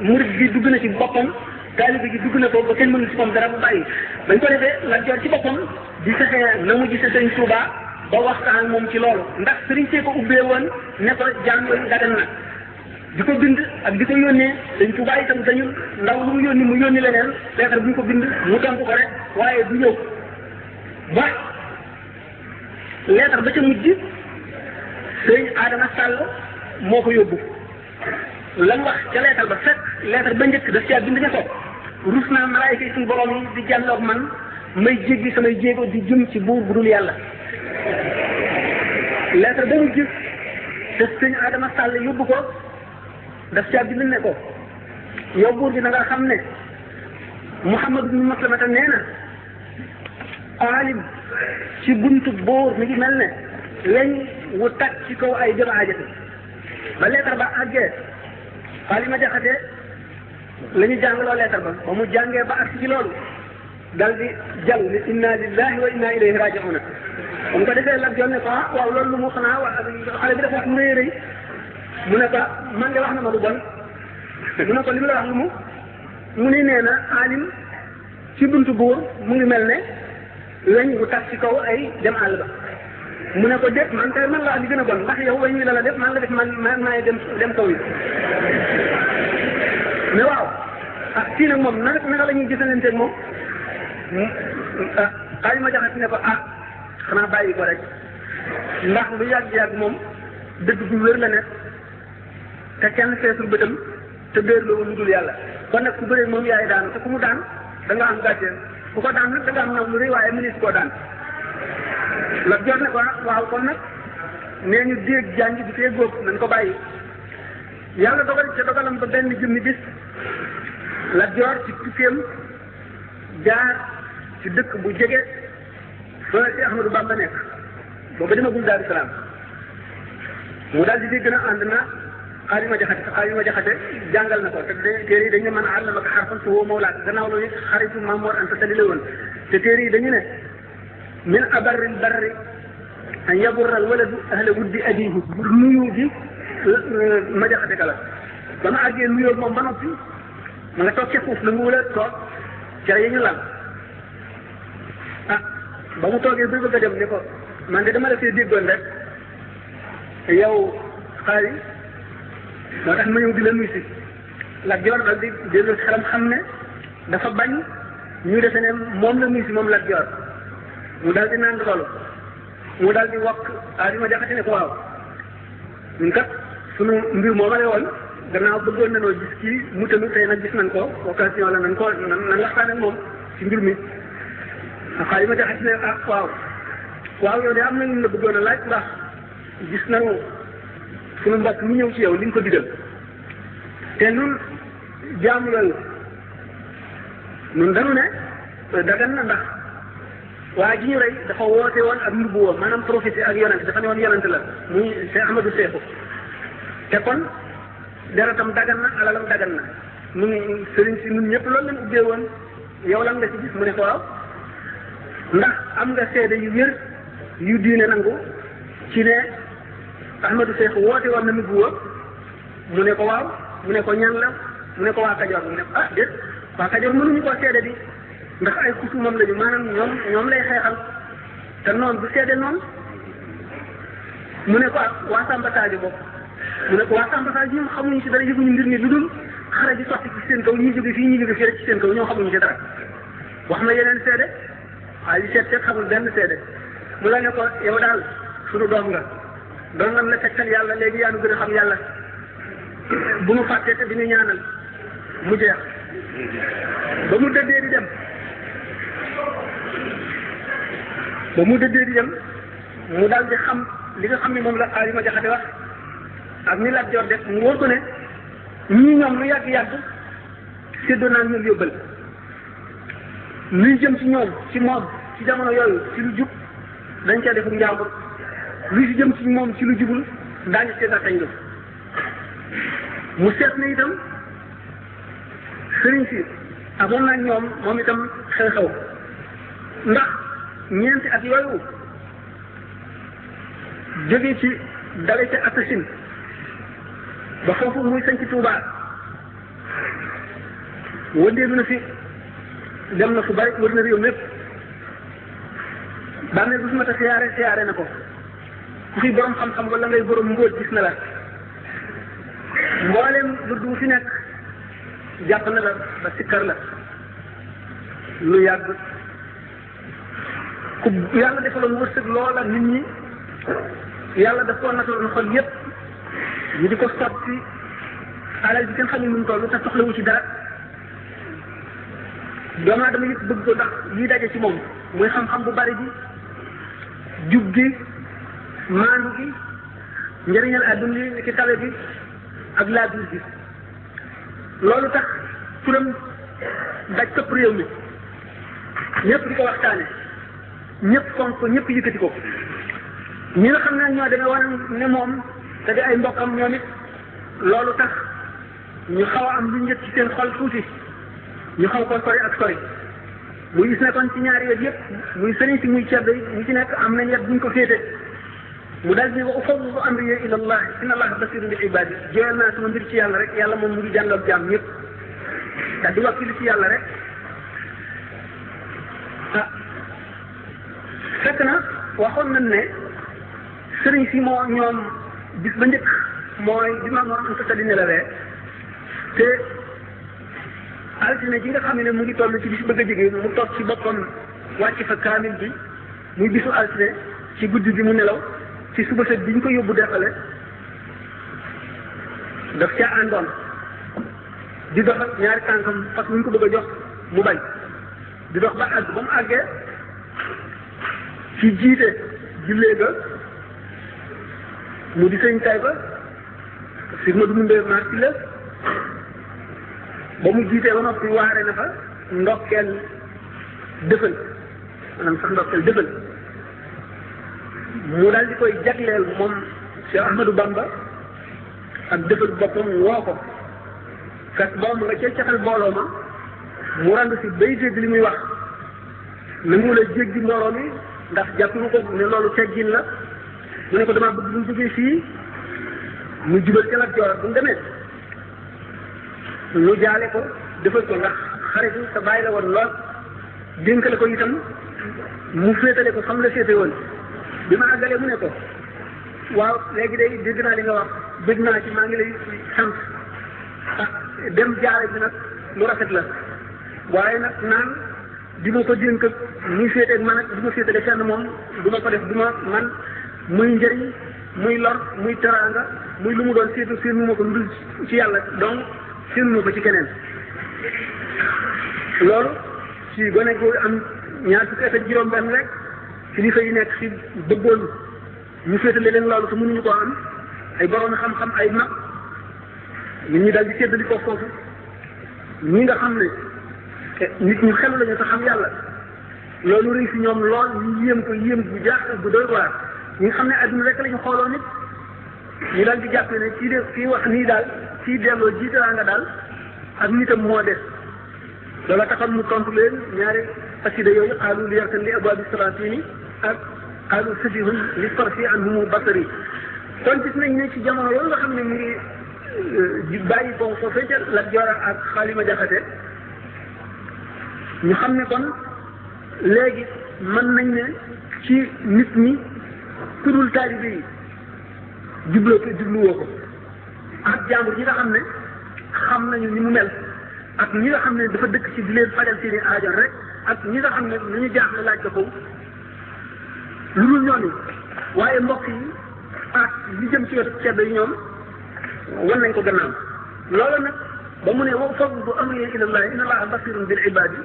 murid gi dugg na ci boppam taalibe gi dugg na ko ba kenn mënul ci moom dara bu bàyyi bañ ko defee Lat Joor ci boppam di fexe na mu gisee Sëriñ Tuubaa ba waxtaan ak moom ci loolu ndax sëriñ see ko ubbee woon ne ko jaam yooyu dagan na di ko bind ak di ko yónnee Sëriñ Tuubaa itam dañu ndaw lu mu yónni leneen leetar bu ñu ko bind mu tontu ko rek waaye du ñëw ba leetar ba ca mujj sëriñ Adama Sall moo ko yóbbu lan wax ca leetar ba fekk leetar ba njëkk daf caa bind ne ko rus naa malaayika yi suñu borom yi di jàlloog man may jéggi samay jéego di jëm ci buur bu dul yàlla leetar ba mu gis te sëñ Adama Sall yóbbu ko daf caa bind ne ko yow buur bi na nga xam ne Muhammad ibn Maslamata nee na aalim ci buntu buur mi ngi mel ne weñ wu tag ci kaw ay jëm aajate ba leetar ba àggee Alima Jaxate la ñu jàngaloo leetar ba mu jàngee ba agsi ci loolu dal di jàll ne inna lillahi wa inna ilayhi raji'un mu ko defee Lat Joor ne ko ah waaw loolu lu mu xanaa xale bi dafa wax mu rëy rëy mu ne ko man de wax na ma lu bon mu ne ko li mu la wax lu mu ni nee na alim ci buntu buur mu ngi mel ne weñ bu tax ci kaw ay dem àll ba mu ne ko déet man kay man la wax li gën a bon ndax yow weñ wi la def man la def man maay dem kaw yi mais waaw ah kii nag moom naka la ñuy gisalanteeg moom Alima Jaxate ne ko ah xanaa bàyyi ko rek ndax lu yàgg-yàgg moom dëgg bu wér la nekk te kenn feesul bëtam te béer loo lu dul yàlla kon nag ku bëree moom yaay daanu te ku mu daan da nga am gàcce ku ko daan nag da nga am nag lu rëy waaye mënees koo daan Lat Joor ne ko waaw kon nag nee ñu déeg jàngi di fee góob nañ ko bàyyi yàlla dogal ca dogalam ba benn jëmmi bis Lat Joor ci tukkeem jaar ci dëkk bu jege fa ci Ahmadou Bamba nekk booba demagul Daaru Salaam mu daal di dégg na ànd na Xaalima Jaxate jàngal na ko te téere yi dañu mën a àll ma ko xarfan su woo mawlaat gannaaw loolu it xaritu Maam Mor Anta Sali la woon te téere yi dañu ne min abarril barri an yaburral waladu ahla wuddi abihi nuyu gi ma jaxate kala ba ma àggee nuyoo moom ba noppi ma nga toog ca suuf la mu wula toog cere yi ñu lal ba mu toogee ba bëgg a dem ne ko man de dama la fee déggoon rek yow xaali moo tax ma ñëw di la nuyu si Lat Joor dal di dellu xelam xam ne dafa bañ ñu defe ne moom la nuyu si moom Lat Joor mu daal di naan loolu mu daal di wokk Xaalima Jaxate ne ko waaw ñun kat sunu mbir moo ma woon gannaaw bëggoon nañoo gis kii mu tënu tey nag gis nañ ko occasion la nan waxtaan ak moom ci mbir mi Xaalima Jaxate ne waaw yow de am nañu la bëggoon a laaj ndax gis nañu sunu mbokk mu ñëw ci yow li nga ko digal te nun jaamu loolu nun dañu ne dagan na ndax waa ji ñu rey dafa woote woon ak nubuwa maanaam prophétie ak yonent dafa ne woon yonent la muy Cheikh Ahmadou Seexu te kon deretam dagan na alalam dagan na nun sëriñ si nun ñëpp loolu lañ ubbee woon yow lan nga ci gis mu ne ko waaw ndax am nga seede yu wér yu diine nangu ci ne Ahmadou Seexu woote woon na nubuwa mu ne ko waaw mu ne ko ñan la mu ne ko waa Kajoor mu ne ko déet waa Kajoor mënuñu koo seede di ndax ay xusumam lañu maanaam ñoom lay xeexal te noonu du seede noonu mu ne ko waa Samba Sadio bokk mu ne ko waa Samba Sadio ñoom xamuñu ci dara yëguñu mbir mi lu dul xare ji sotti ci seen kaw ñii jóge fii ñii jóge fii rek ci seen kaw ñoo xamuñu ci dara wax ma yeneen seede waaye li seet xamul benn seede mu la ne ko yow daal suñu doom nga doon lan la tegtal yàlla léegi yaa nu gën a xam yàlla bu mu fàttee te bi ñu ñaanal mu jeex ba mu dëddee di dem mu daal di xam li nga xam ne moom la Xaalima Jaxate wax ak ni Lat Joor def mu wóor ko ne ñii ñoom lu yàgg-yàgg séddoo naa ñoom yóbbal luy jëm ci ñoom ci moom ci jamono yooyu ci lu jub dañ cee defum njàmbur luy si jëm ci moom ci lu jubul daañu seetal kañ la mu seet ne itam sëriñ si amoon na ñoom moom itam xew-xew ndax ñeenti at yooyu jóge ci dale ca Atasin ba foofu muy sañ ci Tuubaa wëndeelu na fi dem na fu bari wër na réew mépp bàmmeel bu fi ma ta siyaare na ko ku fi borom xam-xam wala ngay borom mbóot gis na la mboolem lu du fi nekk jàpp na la ba sikkar la lu yàgg ku yàlla defaloon wërsëg loola nit ñi yàlla daf koo nataloon xol yépp ñu di ko sotti alal bi kenn xamul nu mu toll te soxlawu ci dara doomu aadama yëpp bëgg ko ndax lii daje ci moom muy xam-xam bu bari bi jub gi maandu gi njëriñal àdduna li ci tawe bi ak laabiir bi loolu tax turam daj këpp réew mi ñëpp di ko waxtaane ñëpp fonk ko ñëpp yëkkati ko ñi nga xam ne ñoo demee wan ne moom te di ay mbokkam ñoom it loolu tax ñu xaw a am lu njëkk ci seen xol tuuti ñu xaw ko sori ak sori muy gis ne kon ci ñaari wet yëpp muy sëriñ si muy ceddo yi ñu ci nekk am nañ yet buñ ko féete mu daal di wa ufawwidu amri ila allah inna allaha basirun bil ibadi jooyal naa sama mbir ci yàlla rek yàlla moom mu ngi jàngal jaam ñëpp daal di wakkilu ci yàlla rek fekk na waxoon nañ ne sëriñ si moo ñoom bis ba njëkk mooy bi Maam Mor Anta Sali nelawee te altine ji nga xam ne mu ngi toll ci bis bëgg a jege mu toog ci boppam wàcc fa kaamil bi muy bisu altine ci guddi bi mu nelaw ci suba set bi ñu ko yóbbu defale daf caa àndoon di dox ak ñaari tànkam fas ñu ko bëgg a jox mu bañ di dox ba àgg ba mu àggee ci jiite jullee ga mu di sëñ tay ba si ma du mbéy maa ci la ba mu jiitee ba noppi waare na fa ndokkeel dëfal maanaam sax ndokkeel dëfal mu daal di koy jagleel moom Cheikh Ahmadou Bamba ak dëfal boppam woo ko fekk boobu nga ca caxal mbooloo ma mu randu si bay dégg li muy wax nangu la jéggi mbooloo mi ndax jàpp mu ko ne loolu teggin la mu ne ko damaa bëgg bu ñu jógee fii mu jubal ca Lat Joor bu mu demee ñu jaale ko defal ko ndax xaritu sa bàyyi la woon lool dénkale ko itam mu féetale ko xam la féete woon bi ma àggalee mu ne ko waaw léegi day dégg naa li nga wax bëgg naa ci maa ngi lay sant ah dem jaare bi nag lu rafet la waaye nag naan di ma ko dénk muy féeteeg man ak di ma féetale fenn moom du ma ko def du ma man muy njëriñ muy lor muy teraanga muy lu mu doon séenu ma ko lu dul ci yàlla donc séenu ma ko ci keneen loolu ci gone gu am ñaar fukki at ak juróom-benn rek kilifa yi nekk ci bëggoon ñu féetale leen loolu te mënuñu koo am ay borom xam-xam ay mag nit ñi daal di séddali ko foofu ñi nga xam ne nit ñu xelu lañu te xam yàlla loolu rëy si ñoom lool ñu yéem ko yéem bu jaaxal bu doy waar ñi nga xam ne adduna rek la ñu xooloo nit ñu daal di jàpp ne kii de kii wax nii daal kii delloo jiitalaa nga daal ak nitam moo des loola taxoon mu tontu leen ñaari xasida yooyu xaalu li yarkan li abwaabi salaatini ak xaalu safihun li sarfi anhumu basari kon gis nañ ne ci jamono yooyu nga xam ne mu ngi bàyyi ko foofee ca Lat Joor ak Xaalima Jaxate ñu xam ne kon léegi mën nañ ne ci nit ñi turul taalibe yi jubloo ko jubluwoo ko ak jàmbur ñi nga xam ne xam nañu ni mu mel ak ñi nga xam ne dafa dëkk ci di leen fajal seeni aajo rek ak ñi nga xam ne lu ñu jaaxle laaj ko lu dul ñooñu waaye mbokk yi ak li jëm ci wetu ceddo yi ñoom wan nañ ko gannaaw loolu nag ba mu ne wa fawwidu amri ila Allah inna Allaha basirun bil ibadi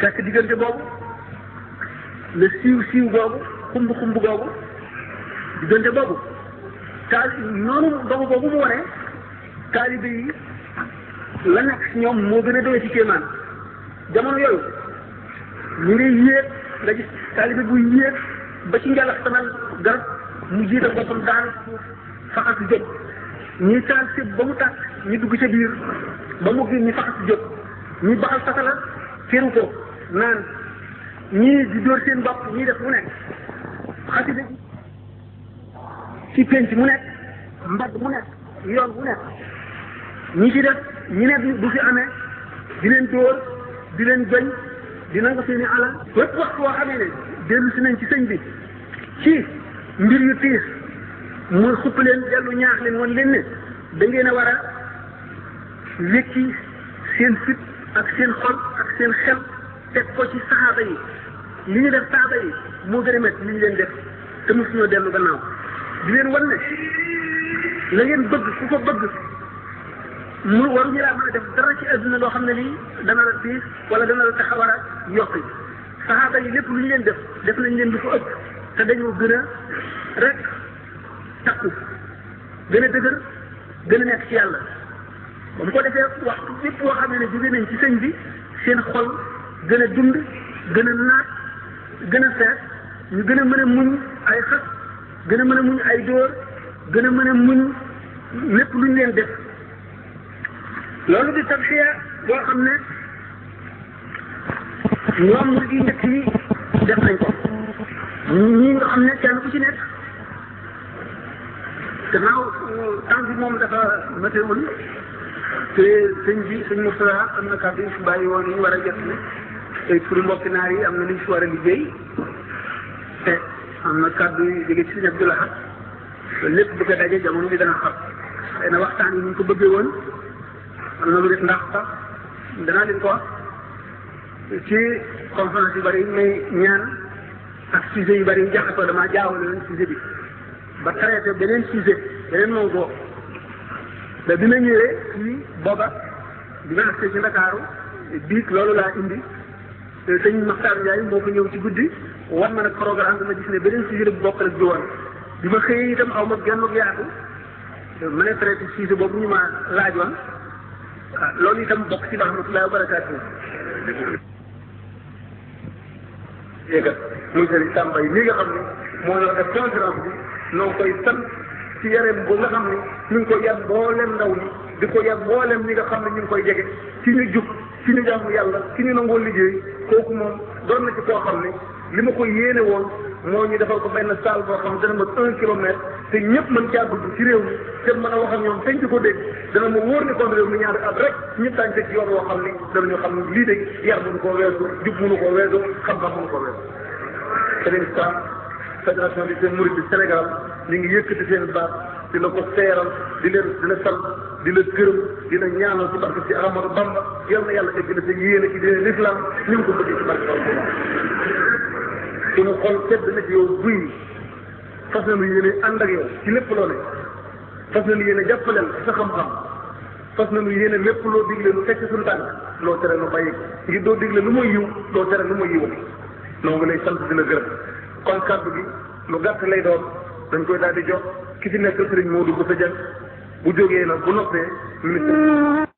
fekk diggante boobu le siiw boobu xumb boobu diggante boobu noonu dogu boobu mu wane taalibe yi la nekk ci ñoom moo gën a doy ci kéemaan jamono yooyu ñu ngi yéeg nga gis taalibe buy yéeg ba ci njalax tanal garab mu jiital boppam daan suuf faxas jóg ñuy taal séb ba mu tàkk ñu dugg ca biir ba mu gën ñu faxas jóg ñuy baxal satala féru ko naan ñii di dóor seen bopp ñii def mu nekk xasida gi ci penc mu nekk mbedd mu nekk yoon mu nekk ñi ci def ñi ne du fi amee di leen dóor di leen joñ di nangu seeni alal wépp waxtu woo xamee ne dellu si nañ ci sëñ bi ci mbir yu tiis muy xupp leen dellu ñaax leen wan leen ne da ngeen a war a wékki seen fit ak seen xol ak seen xel teg ko ci saxaaba yi li ñu def saxaaba yi moo gën a métti li ñu leen def te mosuñoo dellu gannaaw di leen wan ne la ngeen bëgg ku ko bëgg mu waruñu laa mën a def dara ci adduna loo xam ne lii dana la tiis wala dana la tax a war a yokki saxaaba yi lépp lu ñu leen def nañ leen lu ko ëpp te dañoo gën a rek takku gën a dëgër gën a nekk ci yàlla ba mu ko defee waxtu lépp boo xam ne jóge nañ ci sëñ bi seen xol gën a dund gën a naat gën a fees ñu gën a mën a muñ ay xas gën a mën a muñ ay dóor gën a mën a muñ lépp lu ñu leen def loolu di tabxiya boo xam ne ñoom mu di njëkk yi def nañ ko ñi nga xam ne kenn ku ci nekk gannaaw temps bi moom dafa météwul te sëñ bi sëñ Moussa am na kàddu yu fi bàyyi woon yi war a jot ne tey pour mbokki naar yi am na lu ñu fi war a liggéey te am na kàddu yu jóge ci sëñ Abdou Lahad loolu lépp bëgg a daje jamono bi dana xam xëy na waxtaan yi ñu ko bëggee woon am na lu def ndax sax danaa leen ko wax ci conférence yu bëri yi may ñaan ak sujet yu bëri yi jaxasoo damaa jaawale leen sujet bi ba traité beneen sujet beneen mawdoo da bi ma ñëwee fii booba bi ma agsee ci Ndakaaru biig loolu laa indi sëñ Maxtaar Ndiaye moo ko ñëw ci guddi war ma nag programme bi ma gis ne beneen sujet bu bokk rek bi woon bi ma xëyee itam aw ma genn yaatu ma ne traité sujet boobu ñu ma laajoon loolu itam bokk ci rahmatullahi wa barakaatu. yéegat muy sëriñ Samba yi li nga xam ne moo la def conférence bi noo koy sant ci yareem bu nga xam ne ñu ngi koy yar mboolem ndaw ñi di ko yar mboolem ñi nga xam ne ñu ngi koy jege ci ñu jub ci ñu jaamu yàlla ci ñu nangoo liggéey kooku moom doon na ci koo xam ne li ma ko yéene woon moo ñu defal ko benn salle boo xam ne dana mat 1 kilomètre te ñëpp mën caa dugg ci réew mi te mën a wax ak ñoom teñ di ko dégg dana ma wóor ne kon réew mi ñaari at rek ñëpp daañu teg ci yoon woo xam ni danañu xam ne lii de yar mënu koo weesu jub mënu koo weesu xam-xam mënu koo weesu. Sëriñ Sam fédération bi seen murid bi Sénégal ñu ngi yëkkati seen baat di la ko seeral di la sant di la gërëm di la ñaanal ci barke ci Ahmadou Bamba yal na yàlla egg na sa yéene ci dine l'islam ñu ngi ko bëggee ci barke Bamba. suñu xol sedd na ci yow buy fas nañu yéene ànd ak yow ci lépp loo ne fas nañu yéene jàppaleel sa xam-xam fas nañu yéene lépp loo digle lu fekk suñu tànk loo tere lu bàyyi ngir doo digle lu muy yiw doo tere lu muy yiwati noo ngi lay sant di la gërëm kon kàddu gi lu gàtt lay doon dañ koy daal di jox ki fi nekk Sëriñ Modou Bousso Dieng bu jógee nag bu noppee ministre